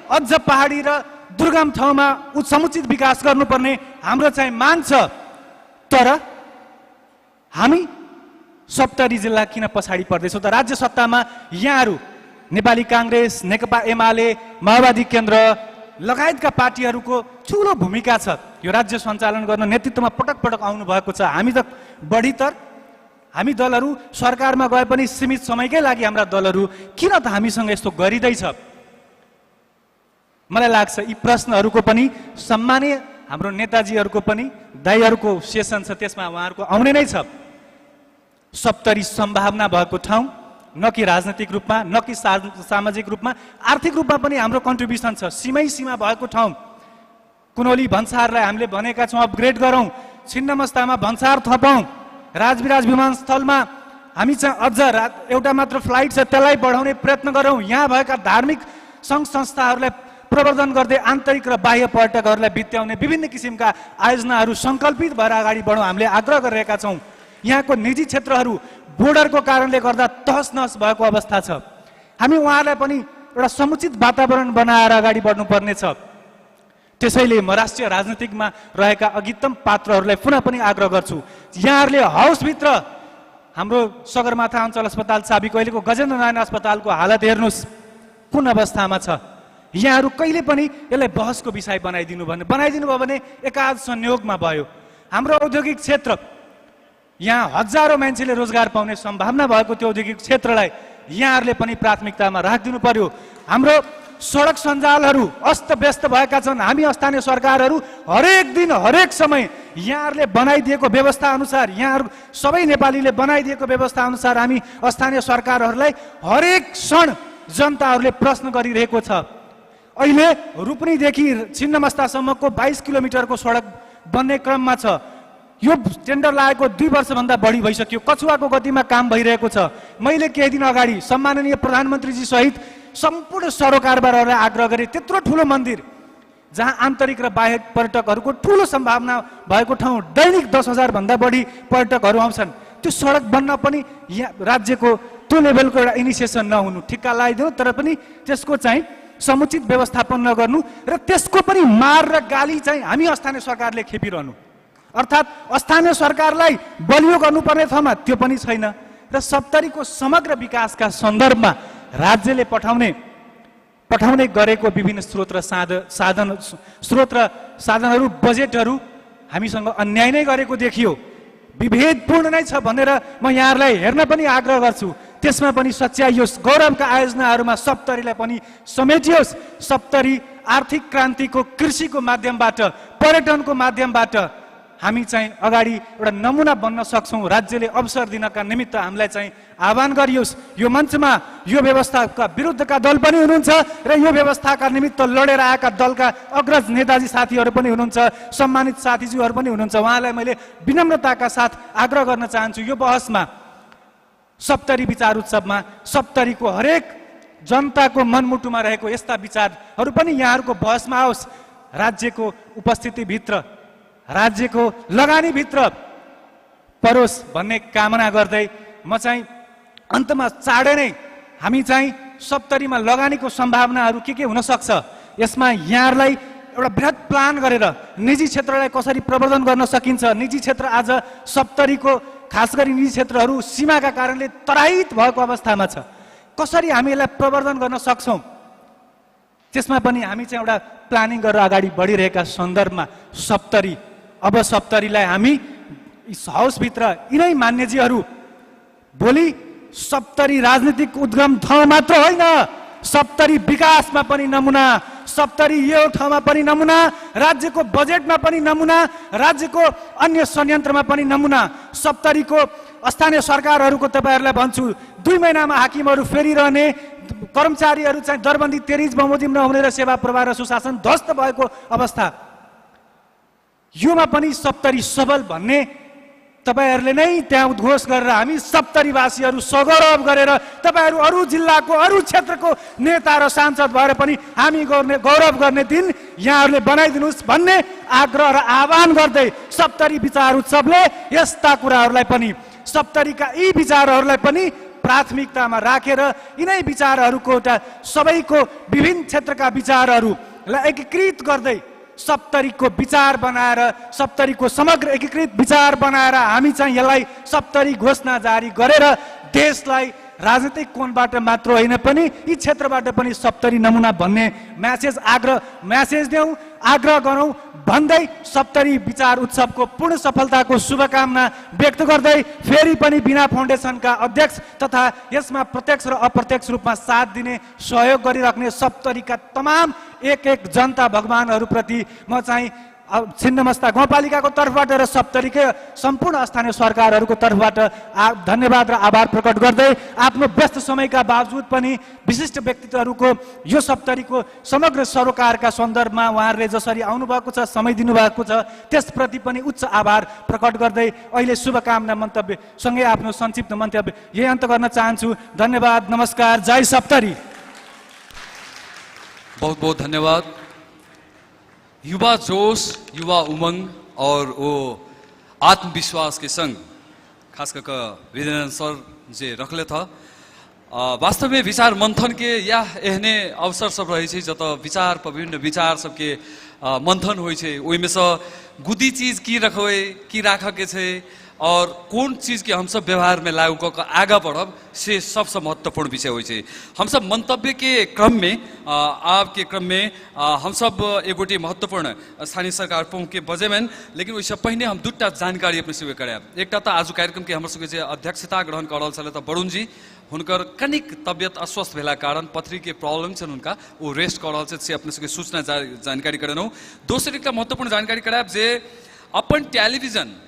अझ पहाडी र दुर्गम ठाउँमा समुचित विकास गर्नुपर्ने हाम्रो चाहिँ माग छ। तर हामी सप्तरी जिल्ला किन पछाडि पर्दैछौँ त? राज्य सत्तामा यहाँहरू नेपाली काङ्ग्रेस, नेकपा एमाले, माओवादी केन्द्र लगायतका पार्टीहरूको ठुलो भूमिका छ। यो राज्य सञ्चालन गर्न नेतृत्वमा पटक पटक आउनुभएको छ। हामी त बढीतर हामी दलहरू सरकारमा गए पनि सीमित समयकै लागि हाम्रा दलहरू किन त हामीसँग यस्तो गरिँदैछ? मलाई लाग्छ यी प्रश्नहरूको पनि सम्मानीय हाम्रो नेताजीहरूको पनि दाईहरूको सेसन छ, त्यसमा उहाँहरूको आउने नै छ। सप्तरी सम्भावना भएको ठाउँ, न कि राजनीतिक रूपमा, न कि सामाजिक रूपमा, आर्थिक रूपमा पनि हाम्रो कन्ट्रिब्युसन छ। सीमै सीमा भएको ठाउँ कुनौली भन्सारलाई हामीले भनेका छौँ अपग्रेड गरौँ, छिन्नमस्तामा भन्सार थपौँ, राजविराज विमानस्थलमा हामी चाहिँ अझ एउटा मात्र फ्लाइट छ त्यसलाई बढाउने प्रयत्न गरौँ। यहाँ भएका धार्मिक सङ्घ संस्थाहरूलाई प्रवर्धन गर्दै आन्तरिक र बाह्य पर्यटकहरूलाई बित्याउने विभिन्न किसिमका आयोजनाहरू सङ्कल्पित भएर अगाडि बढौँ हामीले आग्रह गरिरहेका छौँ। यहाँको निजी क्षेत्रहरू बोर्डरको कारणले गर्दा तहस नहस भएको अवस्था छ। हामी उहाँहरूलाई पनि एउटा समुचित वातावरण बनाएर अगाडि बढ्नुपर्नेछ। त्यसैले म राष्ट्रिय राजनीतिकमा रहेका अघित्तम पात्रहरूलाई पुनः पनि आग्रह गर्छु, यहाँहरूले हाउसभित्र हाम्रो सगरमाथा अञ्चल अस्पताल चाबीको अहिलेको गजेन्द्र नारायण अस्पतालको हालत हेर्नुहोस् कुन अवस्थामा छ। यहाँहरू कहिले पनि यसलाई बहसको विषय बनाइदिनु भयो भने एकाध संयोगमा भयो। हाम्रो औद्योगिक क्षेत्र, यहाँ हजारौँ मान्छेले रोजगार पाउने सम्भावना भएको त्यो औद्योगिक क्षेत्रलाई यहाँहरूले पनि प्राथमिकतामा राखिदिनु पर्यो। हाम्रो सडक सञ्जालहरू अस्तव्यस्त भएका छन्। हामी स्थानीय सरकारहरू हरेक दिन हरेक समय यहाँहरूले बनाइदिएको व्यवस्था अनुसार, यहाँहरू सबै नेपालीले बनाइदिएको व्यवस्था अनुसार हामी स्थानीय सरकारहरूलाई हरेक क्षण जनताहरूले प्रश्न गरिरहेको छ। अहिले रूपनीदेखि छिन्नमस्तासम्मको 22 किलोमिटरको सडक बन्ने क्रममा छ। यो टेन्डर लागेको 2 वर्षभन्दा बढी भइसक्यो, कछुवाको गतिमा काम भइरहेको छ। मैले केही दिन अगाडि सम्माननीय प्रधानमन्त्रीजी सहित सम्पूर्ण सरोकारबारहरूलाई आग्रह गरेँ, त्यत्रो ठुलो मन्दिर जहाँ आन्तरिक र बाह्य पर्यटकहरूको ठुलो सम्भावना भएको ठाउँ, दैनिक 10,000 भन्दा बढी पर्यटकहरू आउँछन्, त्यो सडक बन्न पनि यहाँ राज्यको त्यो लेभलको एउटा इनिसिएसन नहुनु, ठिक्का लगाइदिनु तर पनि त्यसको चाहिँ समुचित व्यवस्थापन नगर्नु र त्यसको पनि मार र गाली चाहिँ हामी स्थानीय सरकारले खेपिरहनु, अर्थात् स्थानीय सरकारलाई बलियो गर्नुपर्ने ठाउँमा त्यो पनि छैन। र सप्तरीको समग्र विकासका सन्दर्भमा राज्यले पठाउने गरेको विभिन्न स्रोत र साधनहरू, बजेटहरू हामीसँग अन्याय नै गरेको देखियो, विभेदपूर्ण नै छ भनेर म यहाँहरूलाई हेर्न पनि आग्रह गर्छु। त्यसमा पनि सच्याइयोस्, गौरवका आयोजनाहरूमा सप्तरीलाई पनि समेटियोस्। सप्तरी आर्थिक क्रान्तिको कृषिको माध्यमबाट, पर्यटनको माध्यमबाट हामी चाहिँ अगाडि एउटा नमुना बन्न सक्छौँ। राज्यले अवसर दिनका निमित्त हामीलाई चाहिँ आह्वान गरियोस्। यो मञ्चमा यो व्यवस्थाका विरुद्धका दल पनि हुनुहुन्छ र यो व्यवस्थाका निमित्त लडेर आएका दलका अग्रज नेताजी साथीहरू पनि हुनुहुन्छ, सम्मानित साथीज्यूहरू पनि हुनुहुन्छ। उहाँलाई मैले विनम्रताका साथ आग्रह गर्न चाहन्छु, यो बहसमा सप्तरी विचार उत्सवमा सप्तरीको हरेक जनताको मनमुटुमा रहेको यस्ता विचारहरू पनि यहाँहरूको बहसमा आओस्। राज्यको उपस्थितिभित्र, राज्यको लगानीभित्र परोस् भन्ने कामना गर्दै म चाहिँ अन्तमा चाँडै नै हामी चाहिँ सप्तरीमा लगानीको सम्भावनाहरू के हुन सक्छ यसमा यहाँहरूलाई एउटा बृहत प्लान गरेर निजी क्षेत्रलाई कसरी प्रवर्धन गर्न सकिन्छ। निजी क्षेत्र आज सप्तरीको खास गरी निजी क्षेत्रहरू सीमाका कारणले त्राहित भएको अवस्थामा छ, कसरी हामी यसलाई प्रवर्धन गर्न सक्छौँ त्यसमा पनि हामी चाहिँ एउटा प्लानिङ गरेर अगाडि बढिरहेका सन्दर्भमा सप्तरी, अब सप्तरीलाई हामी हाउसभित्र यिनै मान्यजीहरू भोलि सप्तरी राजनीतिक उद्गम ठाउँ मात्र होइन, सप्तरी विकासमा पनि नमुना, सप्तरी यो ठाउँमा पनि नमुना, राज्यको बजेटमा पनि नमुना, राज्यको अन्य संयन्त्रमा पनि नमुना। सप्तरीको स्थानीय सरकारहरूको तपाईँहरूलाई भन्छु, 2 महिनामा हाकिमहरू फेरिरहने, कर्मचारीहरू चाहिँ दरबन्दी तेरिज बमोजिम नहुने र सेवा प्रवाह र सुशासन ध्वस्त भएको अवस्था। योमा पनि सप्तरी सबल भन्ने तपाईहरूले नै त्यहाँ उद्घोष गरेर हामी सप्तरीवासीहरू सगौरव गरेर तपाईहरू अरू जिल्लाको अरू क्षेत्रको नेता र सांसद भएर पनि हामी गर्ने गौरव गर्ने दिन यहाँहरूले बनाइदिनुहोस् भन्ने आग्रह र आह्वान गर्दै सप्तरी विचार उत्सवले यस्ता कुराहरूलाई पनि, सप्तरीका यी विचारहरूलाई पनि प्राथमिकतामा राखेर यिनै विचारहरूको एउटा सबैको विभिन्न क्षेत्रका विचारहरूलाई एकीकृत गर्दै सप्तरीको विचार बनाएर, सप्तरीको समग्र एकीकृत विचार बनाएर हामी चाहिँ यसलाई सप्तरी घोषणा जारी गरेर देशलाई राजनीतिक कोणबाट मात्र होइन पनि यी क्षेत्रबाट पनि सप्तरी नमुना भन्ने म्यासेज आग्रह म्यासेज देऊ, आग्रह गरौँ भन्दै सप्तरी विचार उत्सवको पूर्ण सफलताको शुभकामना व्यक्त गर्दै फेरि पनि बिना फाउन्डेसनका अध्यक्ष तथा यसमा प्रत्यक्ष र अप्रत्यक्ष रूपमा साथ दिने सहयोग गरिराख्ने सप्तरीका तमाम एक एक जनता भगवानहरूप्रति म चाहिँ छिन्नमस्ता गाउँपालिकाको तर्फबाट र सप्तरीकै सम्पूर्ण स्थानीय सरकारहरूको तर्फबाट धन्यवाद र आभार प्रकट गर्दै आफ्नो व्यस्त समयका बावजुद पनि विशिष्ट व्यक्तित्वहरूको यो सप्तरीको समग्र सरोकारका सन्दर्भमा उहाँहरूले जसरी आउनुभएको छ, समय दिनुभएको छ, त्यसप्रति पनि उच्च आभार प्रकट गर्दै अहिले शुभकामना मन्तव्य सँगै आफ्नो संक्षिप्त मन्तव्य यही अन्त गर्न चाहन्छु। धन्यवाद, नमस्कार, जय सप्तरी। बहुत बहुत धन्यवाद। युवा जोश, युवा उमंग और वो आत्मविश्वास के संग खास करके वीरेंद्र सर जे रखले था, वास्तव में विचार मंथन के या एहने अवसर सब रहे छै जतऽ विचार पर विभिन्न विचार सबके मंथन होइ छै, ओहिमे से गुदी चीज की रखबै, की राखऽ के छै और कोन चीज के हमसब व्यवहार में लागू कऽ के आगाँ बढ़ब से सबसँ महत्वपूर्ण विषय होइ छै। हमसब मंतव्य के क्रम में आब के क्रम में हमसब एक गोटे महत्वपूर्ण स्थानीय सरकार प्रमुख के बजेबनि, लेकिन ओहिसँ पहिने हम दूटा जानकारी अपने सबके करायब। एकटा तऽ आजुक कार्यक्रम के हमर सबके जे अध्यक्षता ग्रहण कऽ रहल छलथि वरुण जी, हुनकर कनिक तबियत अस्वस्थ भेला कारण पथरी के प्रॉब्लम छनि हुनका, ओ रेस्ट कऽ रहल छथि, से अपने सबके सूचना जानकारी करेलहुँ। दोसर एकटा महत्वपूर्ण जानकारी करायब जे अपन टेलीविजन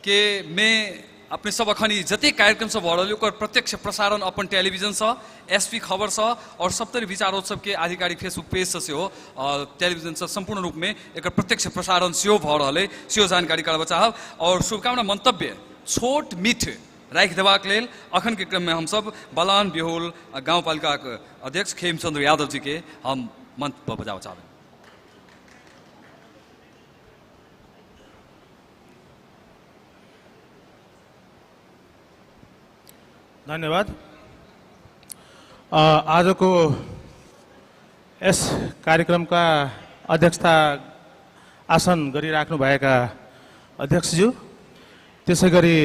के में अपने सब अखन ई जतेक कार्यक्रम सब भऽ रहल ओकर प्रत्यक्ष प्रसारण अपन टेलीविजनसँ, एसपी खबरसँ और सप्तरी विचारोत्सव के आधिकारिक फेसबुक पेजसँ सेहो टेलीविजनसँ सम्पूर्ण रूपमे एकर प्रत्यक्ष प्रसारण सेहो भऽ रहल अइ, सेहो जानकारी करबऽ चाहब। और शुभकामना मंतव्य छोट मीठ राखि देबाक लेल अखन के क्रममे हमसब बलान बिहुल गाउँपालिकाक अध्यक्ष खेमचंद्र यादव जी के हम मंच पर बजाबऽ चाहबै। धन्यवाद। आजको यस कार्यक्रमका अध्यक्षता आसन गरिराख्नुभएका अध्यक्षज्यू, त्यसै गरी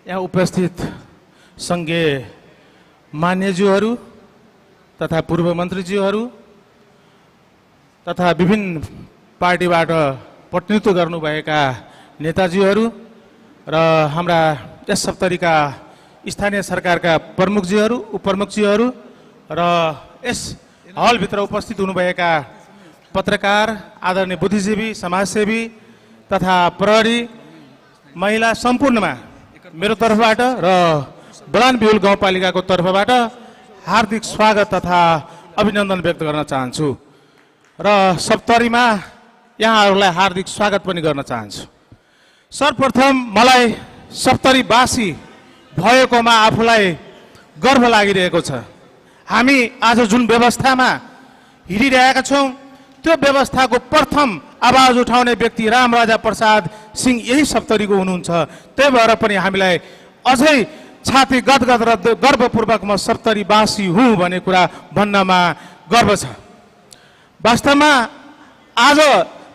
यहाँ उपस्थित सङ्घीय मान्यज्यूहरू तथा पूर्व मन्त्रीज्यूहरू तथा विभिन्न पार्टीबाट प्रतिनिधित्व गर्नुभएका नेताजीहरू र हाम्रा यस सप्तरीका स्थानीय सरकारका प्रमुखजीहरू, उपप्रमुखजीहरू र यस हलभित्र उपस्थित हुनुभएका पत्रकार, आदरणीय बुद्धिजीवी, समाजसेवी तथा प्रहरी महिला सम्पूर्णमा मेरो तर्फबाट र बलान बिहुल गाउँपालिकाको तर्फबाट हार्दिक स्वागत तथा अभिनन्दन व्यक्त गर्न चाहन्छु र सप्तरीमा यहाँहरूलाई हार्दिक स्वागत पनि गर्न चाहन्छु। सर्वप्रथम मलाई सप्तरीवासी भएकोमा आफूलाई गर्व लागिरहेको छ। हामी आज जुन व्यवस्थामा हिँडिरहेका छौँ त्यो व्यवस्थाको प्रथम आवाज उठाउने व्यक्ति रामराजा प्रसाद सिंह यही सप्तरीको हुनुहुन्छ। त्यही भएर पनि हामीलाई अझै छाती गदगद र गर्वपूर्वक म सप्तरीवासी हुँ भन्ने कुरा भन्नमा गर्व छ। वास्तवमा आज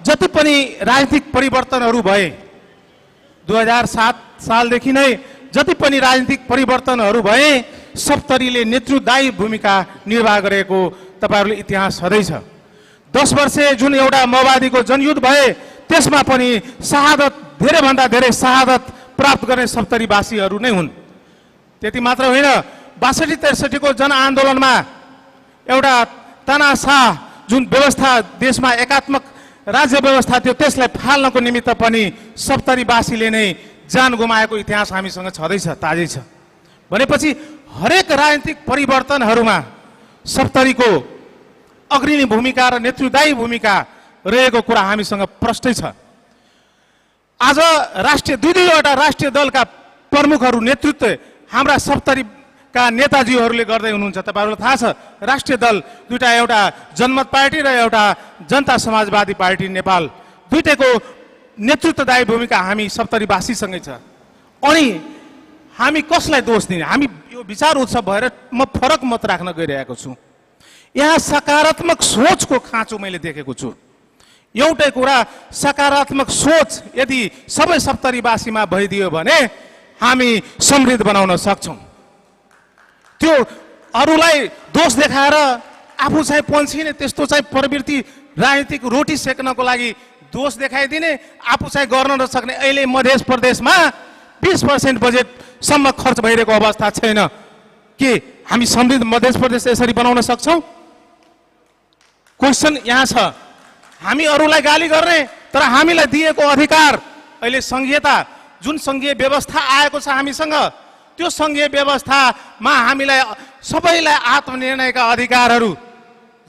जति पनि राजनीतिक परिवर्तनहरू भए, 2007 सालदेखि नै जति पनि राजनीतिक परिवर्तनहरू भए सप्तरीले नेतृत्वदायी भूमिका निर्वाह गरेको तपाईहरूले इतिहास छँदैछ। 10 वर्षे जुन एउटा माओवादीको जनयुद्ध भए त्यसमा पनि शहादत, धेरैभन्दा धेरै शहादत प्राप्त गर्ने सप्तरीवासीहरू नै हुन्। त्यति मात्र होइन, 62-63 को जनआन्दोलनमा एउटा तानाशाह जुन व्यवस्था देशमा एकात्मक राज्य व्यवस्था थियो त्यसलाई फाल्नको निमित्त पनि सप्तरीवासीले नै जान गुमाएको इतिहास हामीसँग छँदैछ, ताजै छ। भनेपछि हरेक राजनीतिक परिवर्तनहरूमा सप्तरीको अग्रणी भूमिका र नेतृत्वदायी भूमिका रहेको कुरा हामीसँग प्रष्टै छ। आज राष्ट्रिय दुई दुईवटा राष्ट्रिय दलका प्रमुखहरू नेतृत्व हाम्रा सप्तरीका नेताजीहरूले गर्दै हुनुहुन्छ। तपाईँहरूलाई थाहा छ, राष्ट्रिय दल दुईटा, एउटा जनमत पार्टी र एउटा जनता समाजवादी पार्टी नेपाल, दुईटैको नेतृत्वदायी भूमिका हामी सप्तरीवासीसँगै छ। अनि हामी कसलाई दोष दिने? हामी यो विचार उत्सव भएर म फरक मत राख्न गइरहेको छु। यहाँ सकारात्मक सोचको खाँचो मैले देखेको छु। एउटै कुरा, सकारात्मक सोच यदि सबै सप्तरीवासीमा भइदियो भने हामी समृद्ध बनाउन सक्छौँ। त्यो अरूलाई दोष देखाएर आफू चाहिँ पन्छिने त्यस्तो चाहिँ प्रवृत्ति, राजनीतिक रोटी सेक्नको लागि दोष देखाइदिने, आफू चाहिँ गर्न नसक्ने। अहिले मध्य प्रदेशमा 20% बजेटसम्म खर्च भइरहेको अवस्था छैन। के हामी समृद्ध मध्य प्रदेश यसरी बनाउन सक्छौँ? क्वेसन यहाँ छ। हामी अरूलाई गाली गर्ने, तर हामीलाई दिएको अधिकार अहिले सङ्घीयता, जुन सङ्घीय व्यवस्था आएको छ हामीसँग, त्यो सङ्घीय व्यवस्थामा हामीलाई सबैलाई आत्मनिर्णयका अधिकारहरू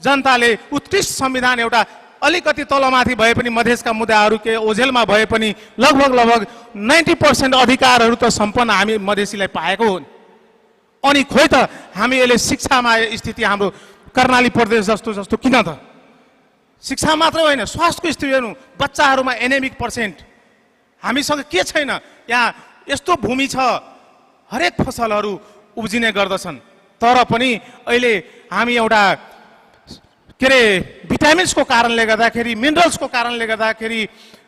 जनताले उत्कृष्ट संविधान एउटा अलिकति तलमाथि भए पनि मधेसका मुद्दाहरू के ओझेलमा भए पनि लगभग लगभग 90% अधिकारहरू त सम्पन्न हामी मधेसीलाई पाएको हो। अनि खोइ त हामी अहिले शिक्षामा स्थिति हाम्रो कर्णाली प्रदेश जस्तो जस्तो किन त? शिक्षा मात्रै होइन, स्वास्थ्यको स्थिति हेर्नु, बच्चाहरूमा एनेमिक पर्सेन्ट हामीसँग के छैन। यहाँ यस्तो भूमि छ, हरेक फसलहरू उब्जिने गर्दछन्, तर पनि अहिले हामी एउटा के अरे भिटामिन्सको कारणले गर्दाखेरि, मिनरल्सको कारणले गर्दाखेरि,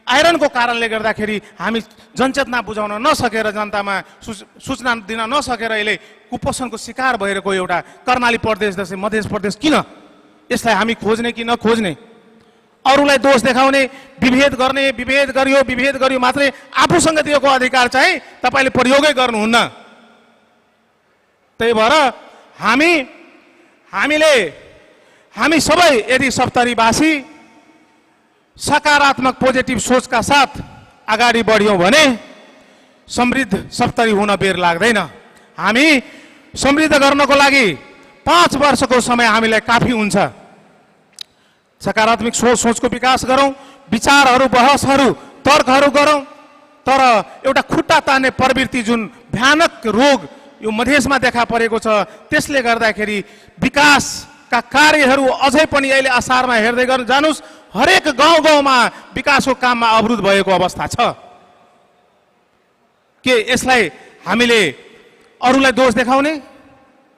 आइरनको कारणले गर्दाखेरि हामी जनचेतना बुझाउन नसकेर, जनतामा सूचना दिन नसकेर अहिले कुपोषणको शिकार भइरहेको एउटा कर्णाली प्रदेश जस्तै मध्य प्रदेश किन? यसलाई हामी खोज्ने कि नखोज्ने? अरूलाई दोष देखाउने, विभेद गर्ने, विभेद गरियो विभेद गरियो मात्रै, आफूसँग दिएको अधिकार चाहिँ तपाईँले प्रयोगै गर्नुहुन्न। त्यही भएर हामी सबै यदि सप्तरीवासी सकारात्मक पोजिटिभ सोचका साथ अगाडि बढ्यौँ भने समृद्ध सप्तरी हुन बेर लाग्दैन। हामी समृद्ध गर्नको लागि 5 वर्षको समय हामीलाई काफी हुन्छ। सकारात्मक सोचको विकास गरौँ, विचारहरू, बहसहरू, तर्कहरू गरौँ, तर एउटा खुट्टा तान्ने प्रवृत्ति जुन भयानक रोग यो मधेसमा देखा परेको छ, त्यसले गर्दाखेरि विकासका कार्यहरू अझै पनि अहिले असारमा हेर्दै गर्नु जानुस्, हरेक गाउँ गाउँमा विकासको काममा अवरुद्ध भएको अवस्था छ। के यसलाई हामीले अरूलाई दोष देखाउने?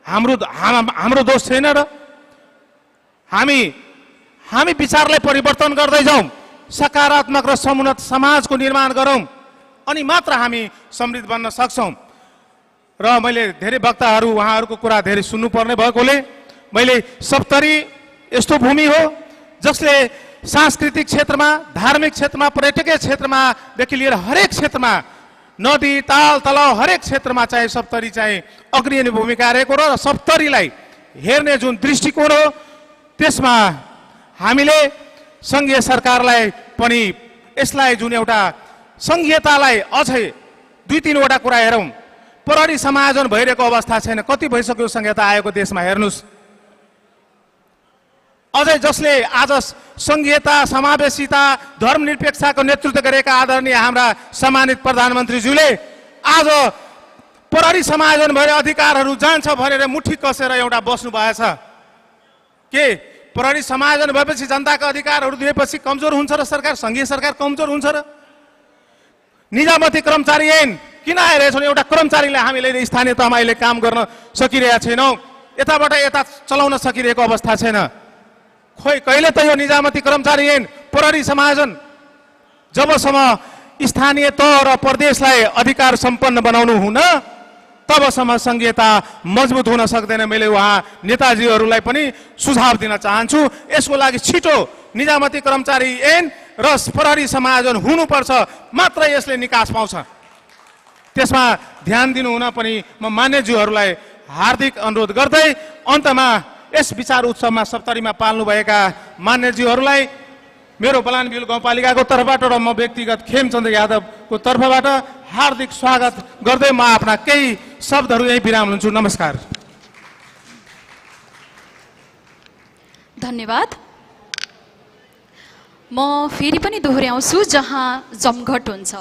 हाम्रो हाम्रो दोष छैन र? हामी विचारलाई परिवर्तन गर्दै जाउँ, सकारात्मक र समुन्नत समाजको निर्माण गरौँ, अनि मात्र हामी समृद्ध बन्न सक्छौँ। र मैले धेरै वक्ताहरू उहाँहरूको कुरा धेरै सुन्नुपर्ने भएकोले मैले सप्तरी यस्तो भूमि हो जसले सांस्कृतिक क्षेत्रमा, धार्मिक क्षेत्रमा, पर्यटकीय क्षेत्रमादेखि लिएर हरेक क्षेत्रमा, नदी ताल तलाउ हरेक क्षेत्रमा चाहिँ सप्तरी चाहिँ अग्रणी भूमिका रहेको र सप्तरीलाई हेर्ने जुन दृष्टिकोण हो त्यसमा हामीले सङ्घीय सरकारलाई पनि यसलाई जुन एउटा सङ्घीयतालाई अझै 2-3 वटा कुरा हेरौँ। प्रहरी समायोजन भइरहेको अवस्था छैन, कति भइसक्यो सङ्घीयता आएको देशमा हेर्नुहोस्। अझै जसले आज सङ्घीयता, समावेशिता, धर्मनिरपेक्षताको नेतृत्व गरेका आदरणीय हाम्रा सम्मानित प्रधानमन्त्रीज्यूले आज प्रहरी समायोजन भएर अधिकारहरू जान्छ भनेर मुठी कसेर एउटा बस्नु भएछ। के प्रहरी समायोजन भएपछि जनताको अधिकारहरू दिएपछि कमजोर हुन्छ र सरकार, सङ्घीय सरकार कमजोर हुन्छ र? निजामती कर्मचारी ऐन किन आइरहेछ? एउटा कर्मचारीलाई हामीले स्थानीय तहमा अहिले काम गर्न सकिरहेका छैनौँ, यताबाट यता चलाउन सकिरहेको अवस्था छैन। खोइ कहिले त यो निजामती कर्मचारी ऐन, प्रहरी समायोजन जबसम्म स्थानीय तह र प्रदेशलाई अधिकार सम्पन्न बनाउनु हुन तबसम्म सङ्घीयता मजबुत हुन सक्दैन। मैले उहाँ नेताजीहरूलाई पनि सुझाव दिन चाहन्छु, यसको लागि छिटो निजामती कर्मचारी ऐन र प्रहरी समायोजन हुनुपर्छ, मात्र यसले निकास पाउँछ। त्यसमा ध्यान दिनुहुन पनि म मान्यज्यूहरूलाई हार्दिक अनुरोध गर्दै अन्तमा यस विचार उत्सवमा सप्तरीमा पाल्नुभएका मान्यज्यूहरूलाई मेरो बलानबिल गाउँपालिकाको तर्फबाट र म व्यक्तिगत खेमचन्द्र यादवको तर्फबाट हार्दिक स्वागत गर्दै म आफ्ना केही शब्दहरू यही विराम हुन्छु। नमस्कार। धन्यवाद। म फेरि पनि दोहोऱ्याउँछु, जहाँ जमघट हुन्छ,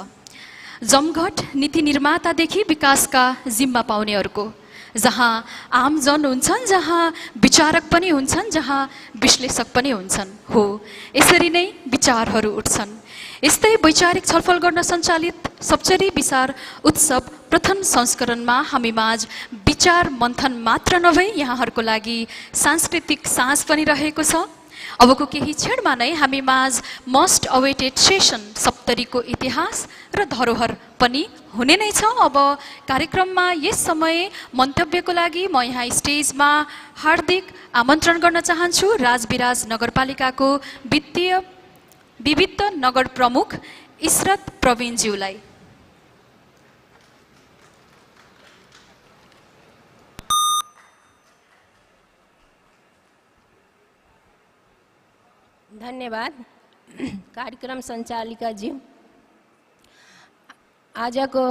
जमघट नीति निर्मातादेखि विकासका जिम्मा पाउनेहरूको, जहाँ आमजन हुन्छन्, जहाँ विचारक पनि हुन्छन्, जहाँ विश्लेषक पनि हुन्छन्। हो, यसरी नै विचारहरू उठ्छन्। यस्तै वैचारिक छलफल गर्न सञ्चालित सप्तरी विचार उत्सव प्रथम संस्करणमा हामीमाझ विचार मन्थन मात्र नभई यहाँहरूको लागि सांस्कृतिक साँझ पनि रहेको छ। अबको केही क्षणमा नै हामीमाझ मोस्ट अवेटेड सेसन सप्तरीको इतिहास र धरोहर पनि हुने नै छ। अब कार्यक्रममा यस समय मन्तव्यको लागि म यहाँ स्टेजमा हार्दिक आमन्त्रण गर्न चाहन्छु राजविराज नगरपालिकाको वित्तीय विविध नगर प्रमुख इशरत प्रवीणज्यूलाई। धन्यवाद कार्यक्रम सञ्चालिकाज्यू। आजको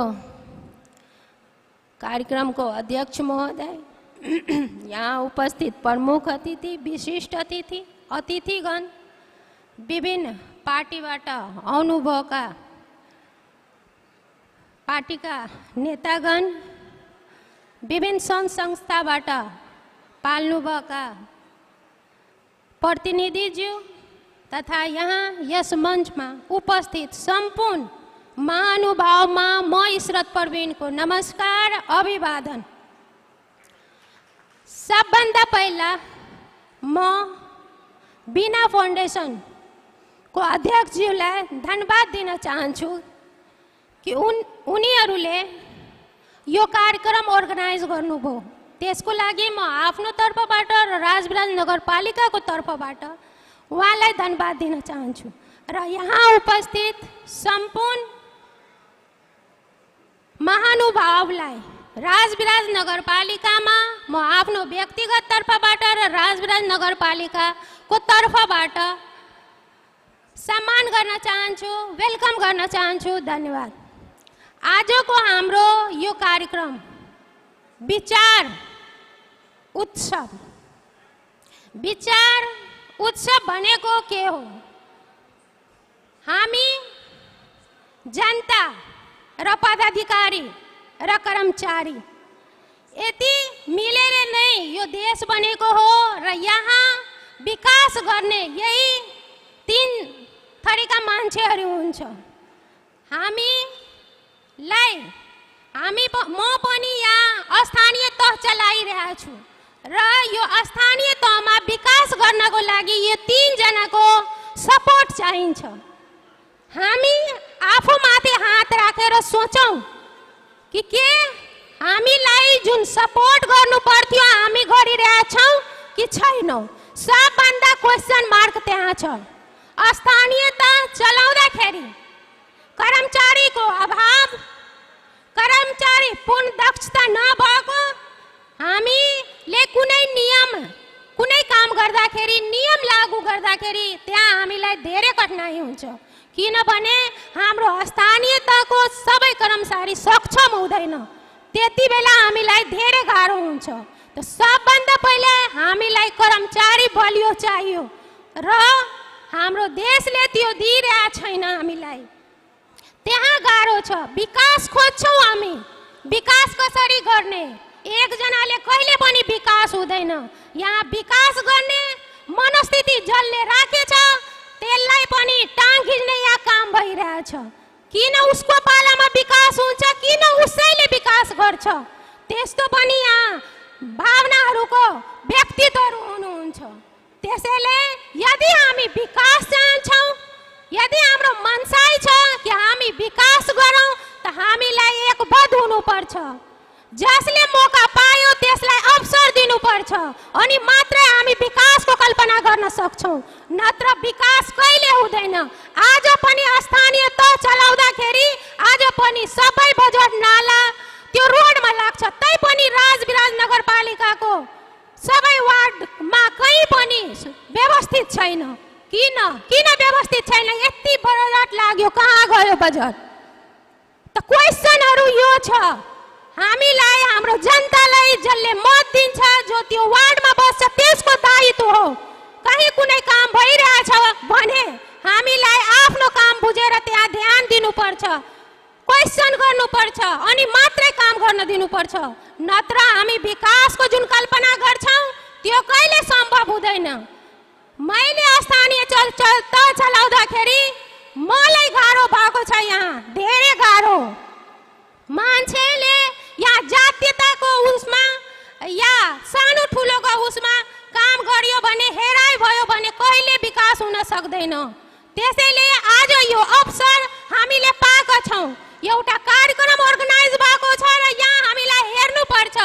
कार्यक्रमको अध्यक्ष महोदय, यहाँ उपस्थित प्रमुख अतिथि, विशिष्ट अतिथि, अतिथिगण, विभिन्न पार्टीबाट आउनुभएका पार्टीका नेतागण, विभिन्न सङ्घ संस्थाबाट पाल्नुभएका प्रतिनिधिज्यू तथा यहाँ यस मञ्चमा उपस्थित सम्पूर्ण महानुभावमा म इशरत प्रवीणको नमस्कार, अभिवादन। सबभन्दा पहिला म बिना फाउन्डेसनको अध्यक्षज्यूलाई धन्यवाद दिन चाहन्छु कि उनीहरूले यो कार्यक्रम अर्गनाइज गर्नुभयो। त्यसको लागि म आफ्नो तर्फबाट र राजविराज नगरपालिकाको तर्फबाट उहाँलाई धन्यवाद दिन चाहन्छु। र यहाँ उपस्थित सम्पूर्ण महानुभावलाई राजविराज नगरपालिकामा म आफ्नो व्यक्तिगत तर्फबाट र राजविराज नगरपालिकाको तर्फबाट सम्मान गर्न चाहन्छु, welcome गर्न चाहन्छु। धन्यवाद। आजको हाम्रो यो कार्यक्रम विचार उत्सव, विचार उत्सव भनेको के हो? हामी जनता र पदाधिकारी र कर्मचारी यति मिलेर नै यो देश बनेको हो र यहाँ विकास गर्ने यही तीन थरीका मान्छेहरू हुन्छ। हामीलाई म पनि यहाँ स्थानीय तह चलाइरहेको छु र यो स्थानीय तहमा विकास गर्नको लागि यो तीनजनाको सपोर्ट चाहिन्छ। हामी आफूमाथि हात राखेर सोचौँ कि के हामीलाई जुन सपोर्ट गर्नु पर्थ्यो हामी गरिरहेछौँ कि छैनौँ। सबभन्दा क्वेसन मार्क त्यहाँ छ। स्थानीयता चलाउँदाखेरि कर्मचारीको अभाव, कर्मचारी पूर्ण दक्षता नभएको, हामीले कुनै नियम कुनै काम गर्दाखेरि नियम लागू गर्दाखेरि त्यहाँ हामीलाई धेरै कठिनाइ हुन्छ, किनभने हाम्रो स्थानीयताको सबै कर्मचारी सक्षम हुँदैन। त्यति बेला हामीलाई धेरै गाह्रो हुन्छ। त सबभन्दा पहिला हामीलाई कर्मचारी बलियो चाहियो र हाम्रो देशले त्यो दिइरहेको छैन हामीलाई। त्यहाँ गाह्रो छ। विकास खोज्छौँ हामी, विकास कसरी गर्ने? एकजनाले कहिले पनि विकास हुँदैन। यहाँ विकास गर्ने मनस्थिति जसले राखेछ त्यसलाई पनि टाङ खिच्ने यहाँ काम भइरहेछ। किन उसको पालामा विकास हुन्छ, किन उसैले विकास गर्छ, त्यस्तो पनि यहाँ भावनाहरूको व्यक्तित्वहरू हुनुहुन्छ। त्यसैले यदि हामी विकास चाहन्छौँ, यदि हाम्रो मनसाय छ कि हामी विकास गरौँ, त हामीलाई एकबद्ध हुनुपर्छ। जसले मौका पायो त्यसलाई अवसर दिनुपर्छ, अनि मात्रै हामी विकासको कल्पना गर्न सक्छौँ, नत्र विकास कहिले हुँदैन। आज पनि स्थानीय तह चलाउँदाखेरि आज पनि सबै बजेट नाला त्यो रोडमा लाग्छ, तैपनि राजविराज नगरपालिकाको सबै वार्डमा कहीँ पनि व्यवस्थित छैन। किन किन व्यवस्थित छैन? यति बजेट लाग्यो, कहाँ गयो बजेट? त क्वेसनहरू यो छ। हामीलाई हाम्रो जनतालाई जसले मत दिन्छ, जो त्यो वार्डमा बस्छ त्यसको दायित्व हो। कहीँ कुनै काम भइरहेछ भने हामीलाई आफ्नो काम बुझेर त्यहाँ ध्यान दिनुपर्छ, क्वेसन गर्नुपर्छ अनि मात्रै काम गर्न दिनुपर्छ, नत्र हामी विकासको जुन कल्पना गर्छौँ त्यो कहिले सम्भव हुँदैन। मैले स्थानीय तह चलाउँदाखेरि मलाई गाह्रो भएको छ, यहाँ धेरै गाह्रो। मान्छेले या जातीयताको उसमा या सानो ठुलोको उसमा काम गरियो भने, हेराइ भयो भने कहिले विकास हुन सक्दैन। त्यसैले आज यो अवसर हामीले पाएका छौँ, एउटा कार्यक्रम अर्गनाइज भएको छ र यहाँ हामीलाई हेर्नुपर्छ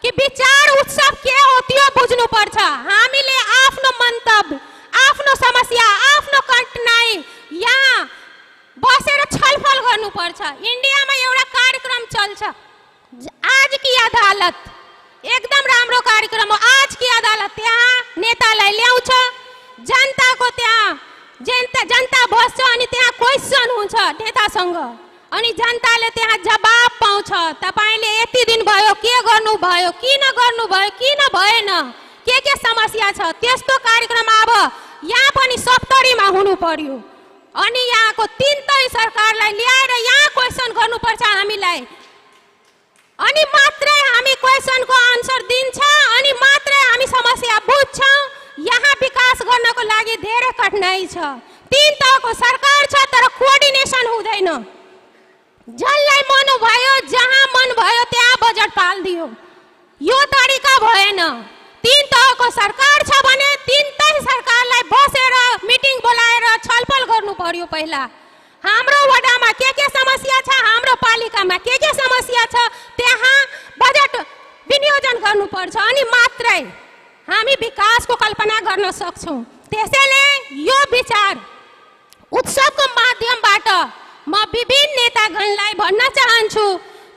कि विचार उत्सव के हो त्यो बुझ्नुपर्छ। हामीले आफ्नो मन्तव्य, आफ्नो समस्या, आफ्नो कठिनाई यहाँ बसेर छलफल गर्नुपर्छ। इन्डियामा एउटा कार्यक्रम चल्छ, आज की अदालत, एकदम राम्रो कार्यक्रम हो आज की अदालत। त्यहाँ नेतालाई ल्याउँछ, जनताको त्यहाँ जनता बस्छ अनि त्यहाँ क्वेसन हुन्छ नेतासँग, अनि जनताले त्यहाँ जवाब पाउँछ। तपाईले यति दिन भयो के गर्नुभयो, किन गर्नुभयो, किन भएन, के समस्या छ। त्यस्तो कार्यक्रम अब यहाँ पनि सप्तरीमा हुनु पर्यो अनि यहाँको तीन तय सरकारलाई ल्याएर यहाँ क्वेसन गर्नुपर्छ हामीलाई, अनि मात्रै हामी क्वेसनको आन्सर दिन्छ, अनि मात्रै हामी समस्या बुझ्छौँ। यहाँ विकास गर्नको लागि धेरै कठिनाइ छ। तीन तहको सरकार छ तर कोअर्डिनेसन हुँदैन। जसलाई मन भयो, जहाँ मन भयो त्यहाँ बजेट पालिदियो, यो तरिका भएन। तीन तहको सरकार छ भने तीन तह सरकारलाई बसेर मिटिङ बोलाएर छलफल गर्नु पर्यो। पहिला हाम्रो वडामा के समस्या छ, हाम्रो पालिकामा के समस्या छ, त्यहाँ बजेट विनियोजन गर्नुपर्छ अनि मात्रै हामी विकासको कल्पना गर्न सक्छौँ। त्यसैले यो विचार उत्सवको माध्यमबाट म विभिन्न नेतागणलाई भन्न चाहन्छु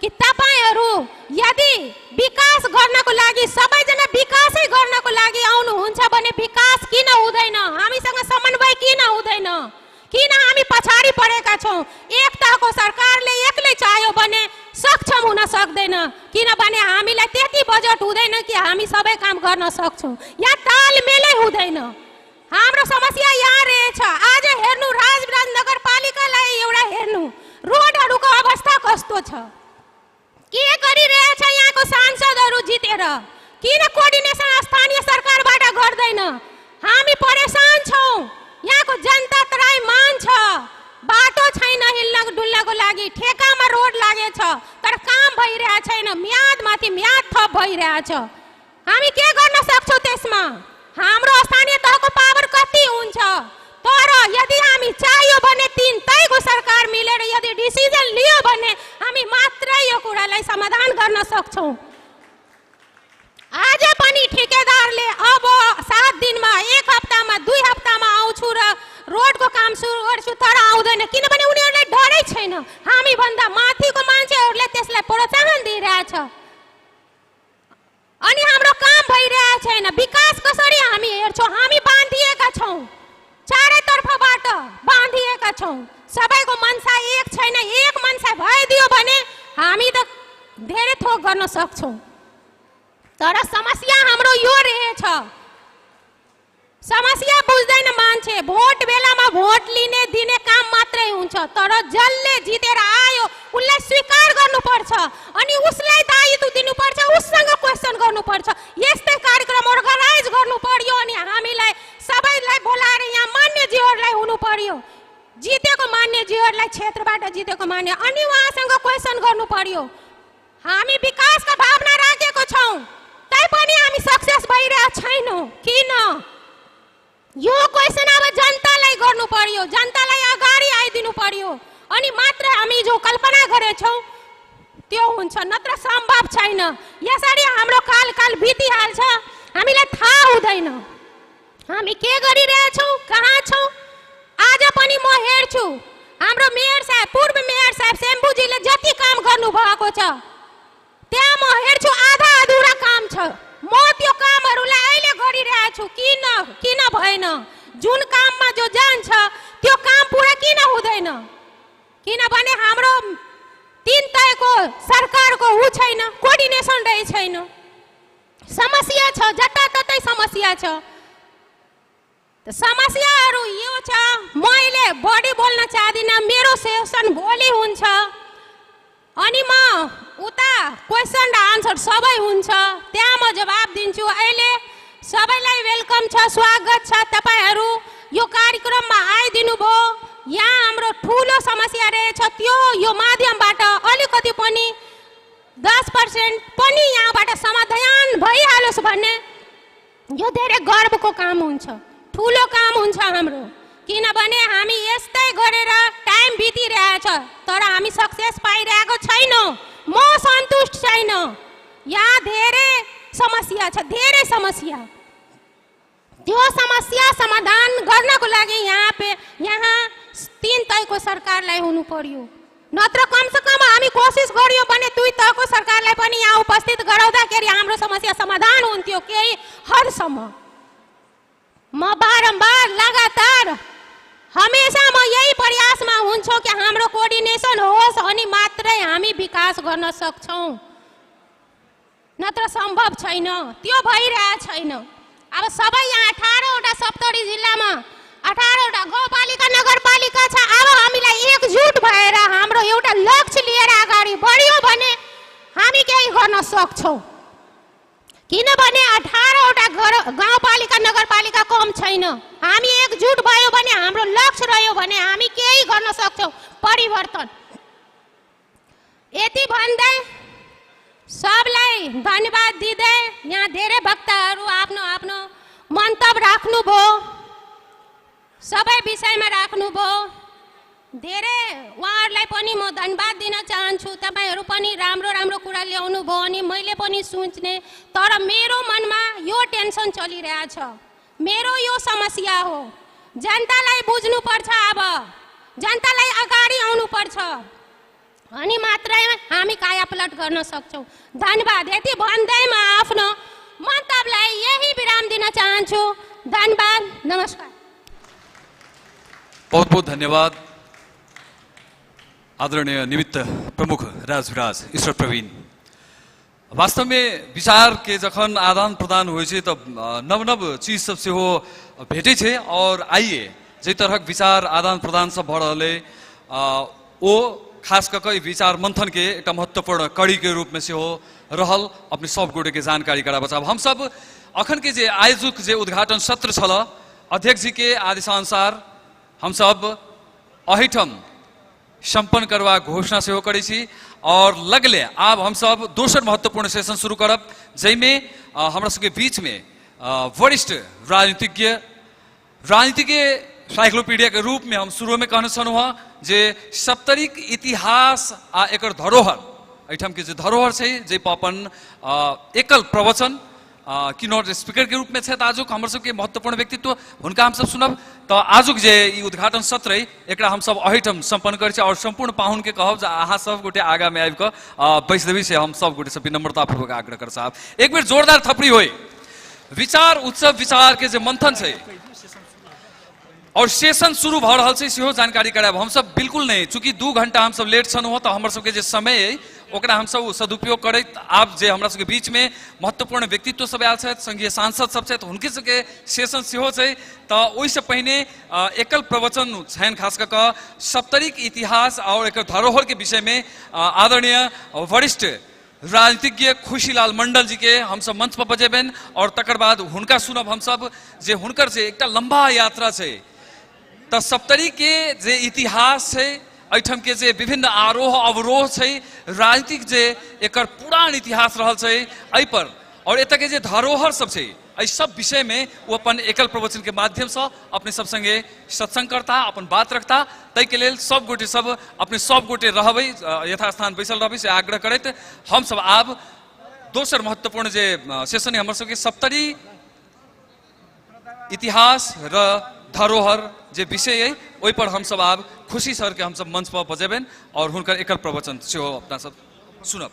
कि तपाईहरू यदि विकास गर्नको लागि, सबैजना विकासै गर्नको लागि आउनुहुन्छ भने विकास किन हुँदैन, हामीसँग समन्वय किन हुँदैन, किन हामी पछाडि परेका छौँ? एक तहको सरकारले एक्लै चाह्यो भने सक्षम हुन सक्दैन, किनभने हामीलाई त्यति बजेट हुँदैन कि हामी सबै काम गर्न सक्छौँ। यहाँ तालमेलै हुँदैन। हाम्रो समस्या यहाँ रहेछ। आज हेर्नु राजविराज नगरपालिकालाई एउटा हेर्नु, रोडहरूको अवस्था कस्तो छ, के गरिरहेछ यहाँको सांसदहरू जितेर, किन कोअर्डिनेसन स्थानीय सरकारबाट गर्दैन? हामी परेशान छौँ। यहाँको जनता तराई मान्छ, बाटो छैन हिँड्न डुल्नको लागि, ठेकामा रोड लागेछ तर काम भइरहेको छैन, म्यादमाथि म्याद थप भइरहेछ। हामी के गर्न सक्छौँ त्यसमा? हाम्रो स्थानीय तहको पावर कति हुन्छ? तर यदि हामी चाहियो भने तीन तहको सरकार मिलेर यदि डिसिजन लियो भने हामी मात्रै यो कुरालाई समाधान गर्न सक्छौँ। आज पनि ठेकेदारले अब 7 दिनमा, 1 हप्तामा, 2 हप्तामा आउँछु र रोडको काम सुरु गर्छु, तर आउँदैन, किनभने उनीहरूलाई डरै छैन। हामी भन्दा माथिको मान्छेहरूले त्यसलाई प्रोत्साहन दिइरहेछ अनि हाम्रो काम भइरहेको छैन। विकास कसरी हामी हेर्छौँ? हामी बाँधिएका छौँ, चारैतर्फबाट बाँधिएका छौँ। सबैको मनसा एक छैन। एक मनसा भइदियो भने हामी त धेरै थोक गर्न सक्छौँ। तर समस्या हाम्रो यो रहेछ, समस्या बुझ्दैन मान्छे। भोट बेलामा भोट लिने दिने काम मात्रै हुन्छ, तर जसले जितेर आयो उसलाई स्वीकार गर्नुपर्छ अनि उसलाई दायित्व दिनुपर्छ, उससँग क्वेसन गर्नुपर्छ। यस्तै कार्यक्रम अर्गनाइज गर्नु पर्यो अनि हामीलाई सबैलाई बोलाएर यहाँ मान्यजीहरूलाई हुनु पर्यो, जितेको मान्यजीहरूलाई, क्षेत्रबाट जितेको मान्य, अनि उहाँसँग क्वेसन गर्नु पर्यो। हामी विकासका भावना राखेको छौँ तैपनि हामी सक्सेस भइरहेको छैनौँ, किन? यो क्वेसन अब जनतालाई गर्नु पर्यो, जनतालाई अगाडि आइदिनु पर्यो अनि मात्र हामी जो कल्पना गरेछौँ त्यो हुन्छ, नत्र सम्भव छैन। यसरी हाम्रो काल काल बितिहाल्छ, हामीलाई थाहा हुँदैन हामी के गरिरहेछौँ, कहाँ छौँ। आज पनि म हेर्छु हाम्रो मेयर साहब, पूर्व मेयर साहब शम्भुजीले जति काम गर्नुभएको छ त्यहाँ म हेर्छु आधा अधुरा काम छ। म त्यो कामहरूलाई अहिले गरिरहेको छु, किन किन भएन? जुन काममा जो जान्छ त्यो काम पुरा किन हुँदैन? किनभने हाम्रो तीन तहको सरकारको ऊ छैन, कोअर्डिनेसन रहे छैन। समस्या छ, जताततै समस्या छ। समस्याहरू यो छ, मैले बढी बोल्न चाहदिनँ, मेरो सेसन भोलि हुन्छ अनि म उता क्वेसन र आन्सर सबै हुन्छ, त्यहाँ म जवाब दिन्छु। अहिले सबैलाई welcome छ, स्वागत छ। तपाईहरू यो कार्यक्रममा आइदिनु भयो। यहाँ हाम्रो ठुलो समस्या रहेछ, त्यो यो माध्यमबाट अलिकति पनि 10% पनि यहाँबाट समाधान भइहालोस् भन्ने यो धेरै गर्वको काम हुन्छ, ठुलो काम हुन्छ हाम्रो। किनभने हामी यस्तै गरेर टाइम बितिरहेछ तर हामी सक्सेस पाइरहेको छैनौँ। म सन्तुष्ट छैन। यहाँ धेरै समस्या छ, धेरै समस्या। त्यो समस्या समाधान गर्नको लागि यहाँ तीन तहको सरकारलाई हुनु पर्यो, नत्र कमसेकम हामी कोसिस गर्यौँ भने दुई तहको सरकारलाई पनि यहाँ उपस्थित गराउँदाखेरि हाम्रो समस्या समाधान हुन्थ्यो केही हदसम्म। म बारम्बार लगातार हमेसा म यही प्रयासमा हुन्छु कि हाम्रो कोअर्डिनेसन होस् अनि मात्रै हामी विकास गर्न सक्छौँ, नत्र सम्भव छैन। त्यो भइरहेको छैन। अब सबै यहाँ 18वटा सप्तरी जिल्लामा 18वटा गाउँपालिका नगरपालिका छ। अब हामीलाई एकजुट भएर हाम्रो एउटा लक्ष्य लिएर अगाडि बढ्यौँ भने हामी केही गर्न सक्छौँ। किनभने 18वटा गाउँपालिका नगरपालिका कम छैन। हामी एकजुट भयो भने, हाम्रो लक्ष्य रह्यो भने हामी केही गर्न सक्छौँ परिवर्तन। यति भन्दै सबलाई धन्यवाद दिँदै यहाँ धेरै वक्ताहरू आफ्नो आफ्नो मन्तव्य राख्नुभयो, सबै विषयमा राख्नुभयो। धेरै उहाँहरूलाई पनि म धन्यवाद दिन चाहन्छु। तपाईँहरू पनि राम्रो राम्रो कुरा ल्याउनु भयो अनि मैले पनि सोच्ने, तर मेरो मनमा यो टेन्सन चलिरहेछ, मेरो यो समस्या हो। जनतालाई बुझ्नुपर्छ, अब जनतालाई अगाडि आउनुपर्छ अनि मात्रै हामी कायापलट गर्न सक्छौँ। धन्यवाद। यति भन्दै म आफ्नो मन्तव्यलाई यही विराम दिन चाहन्छु। धन्यवाद, नमस्कार। बहुत बहुत धन्यवाद आदरणीय निमित्त प्रमुख राजविराज ईश्वर प्रवीण। वास्तव में विचार के जखन आदान प्रदान होइ छै त नव नव चीज सब सेहो भेटै छै। और आइए जाहि तरहक विचार आदान प्रदान सब भऽ रहल अइ ओ खास कऽ कऽ विचार मंथन के एकटा महत्वपूर्ण कड़ी के रूप में सेहो रहल अपने सब गोटे के जानकारी कराबऽ चाहब। हमसब अखन के जे आयोजक जे उद्घाटन सत्र छल अध्यक्ष जी के आदेशानुसार हमसब एहिठाम सम्पन्न करबाक घोषणा सेहो करै छी। और लगले आब हमसब दोसर महत्वपूर्ण सेशन शुरू करब जाहिमे हमरा सबके बीचमे वरिष्ठ राजनीतिज्ञ राजनीतिज्ञ साइक्लोपीडिया के रूप में हम शुरू में कहने छलहुँ हँ जे सप्तरीक इतिहास आ एकर धरोहर, एहिठाम के जे धरोहर छै जाहि पर अपन एकल प्रवचन कीनोट स्पीकर के रूप में छथि आजुक हमर सबके महत्वपूर्ण व्यक्तित्व, हुनका हमसब सुनब। तऽ आजुक जे ई उद्घाटन सत्र अइ एकरा हमसब एहिठाम सम्पन्न करै छी। और सम्पूर्ण पाहुन के कहब जे अहाँ सब गोटे आगा में आबि कऽ बैस देबै से हम सब गोटे से विनम्रतापूर्वक आग्रह कर चाहब। एक बेर जोरदार थपड़ी होय। विचार उत्सव विचार के जे मंथन छै और सेशन शुरू भऽ रहल छै सेहो जानकारी करायब। हमसब बिल्कुल नहीं, चूँकि 2 घंटा हमसब लेट छलहुँ तऽ हमर सबके जे समय अइ ओकरा हमसब सदुपयोग करैत आब जे हमरा सबके बीचमे महत्वपूर्ण व्यक्तित्व सब आयल छथि, संघीय सांसद सब छथि, हुनके सबके सेशन सेहो छै। तऽ ओहिसँ पहिने एकल प्रवचन छनि खास कऽ कऽ सप्तरीक इतिहास और एकर धरोहर के विषयमे आदरणीय वरिष्ठ राजनीतिज्ञ खुशीलाल मंडल जी के हमसब मंच पर बजेबनि और तकर बाद हुनका सुनब हमसब जे हुनकर जे एकटा लम्बा यात्रा छै। तऽ सप्तरी के जे इतिहास छै, एहिठाम के जे विभिन्न आरोह अवरोह छै, राजनीतिक जे एकर पुरान इतिहास रहल छै एहिपर और एतऽ के जे धरोहर सब छै, एहि सब विषय में ओ अपन एकल प्रवचन के माध्यम से अपने सब संगे सत्संग करता, अपन बात रखता। ताहिके लेल सब गोटे सब अपने सब गोटे रहबै, यथास्थान बैसल रहबै से आग्रह करैत हम सब आब दोसर महत्वपूर्ण जे सेशन है हमर सबके सप्तरी इतिहास र धरोहर जे विषय है ओहि पर हम सब आब खुशी सर के हम सब मंच पर बजेबनि और हुनकर एकल प्रवचन सेहो अपना सब सुनब।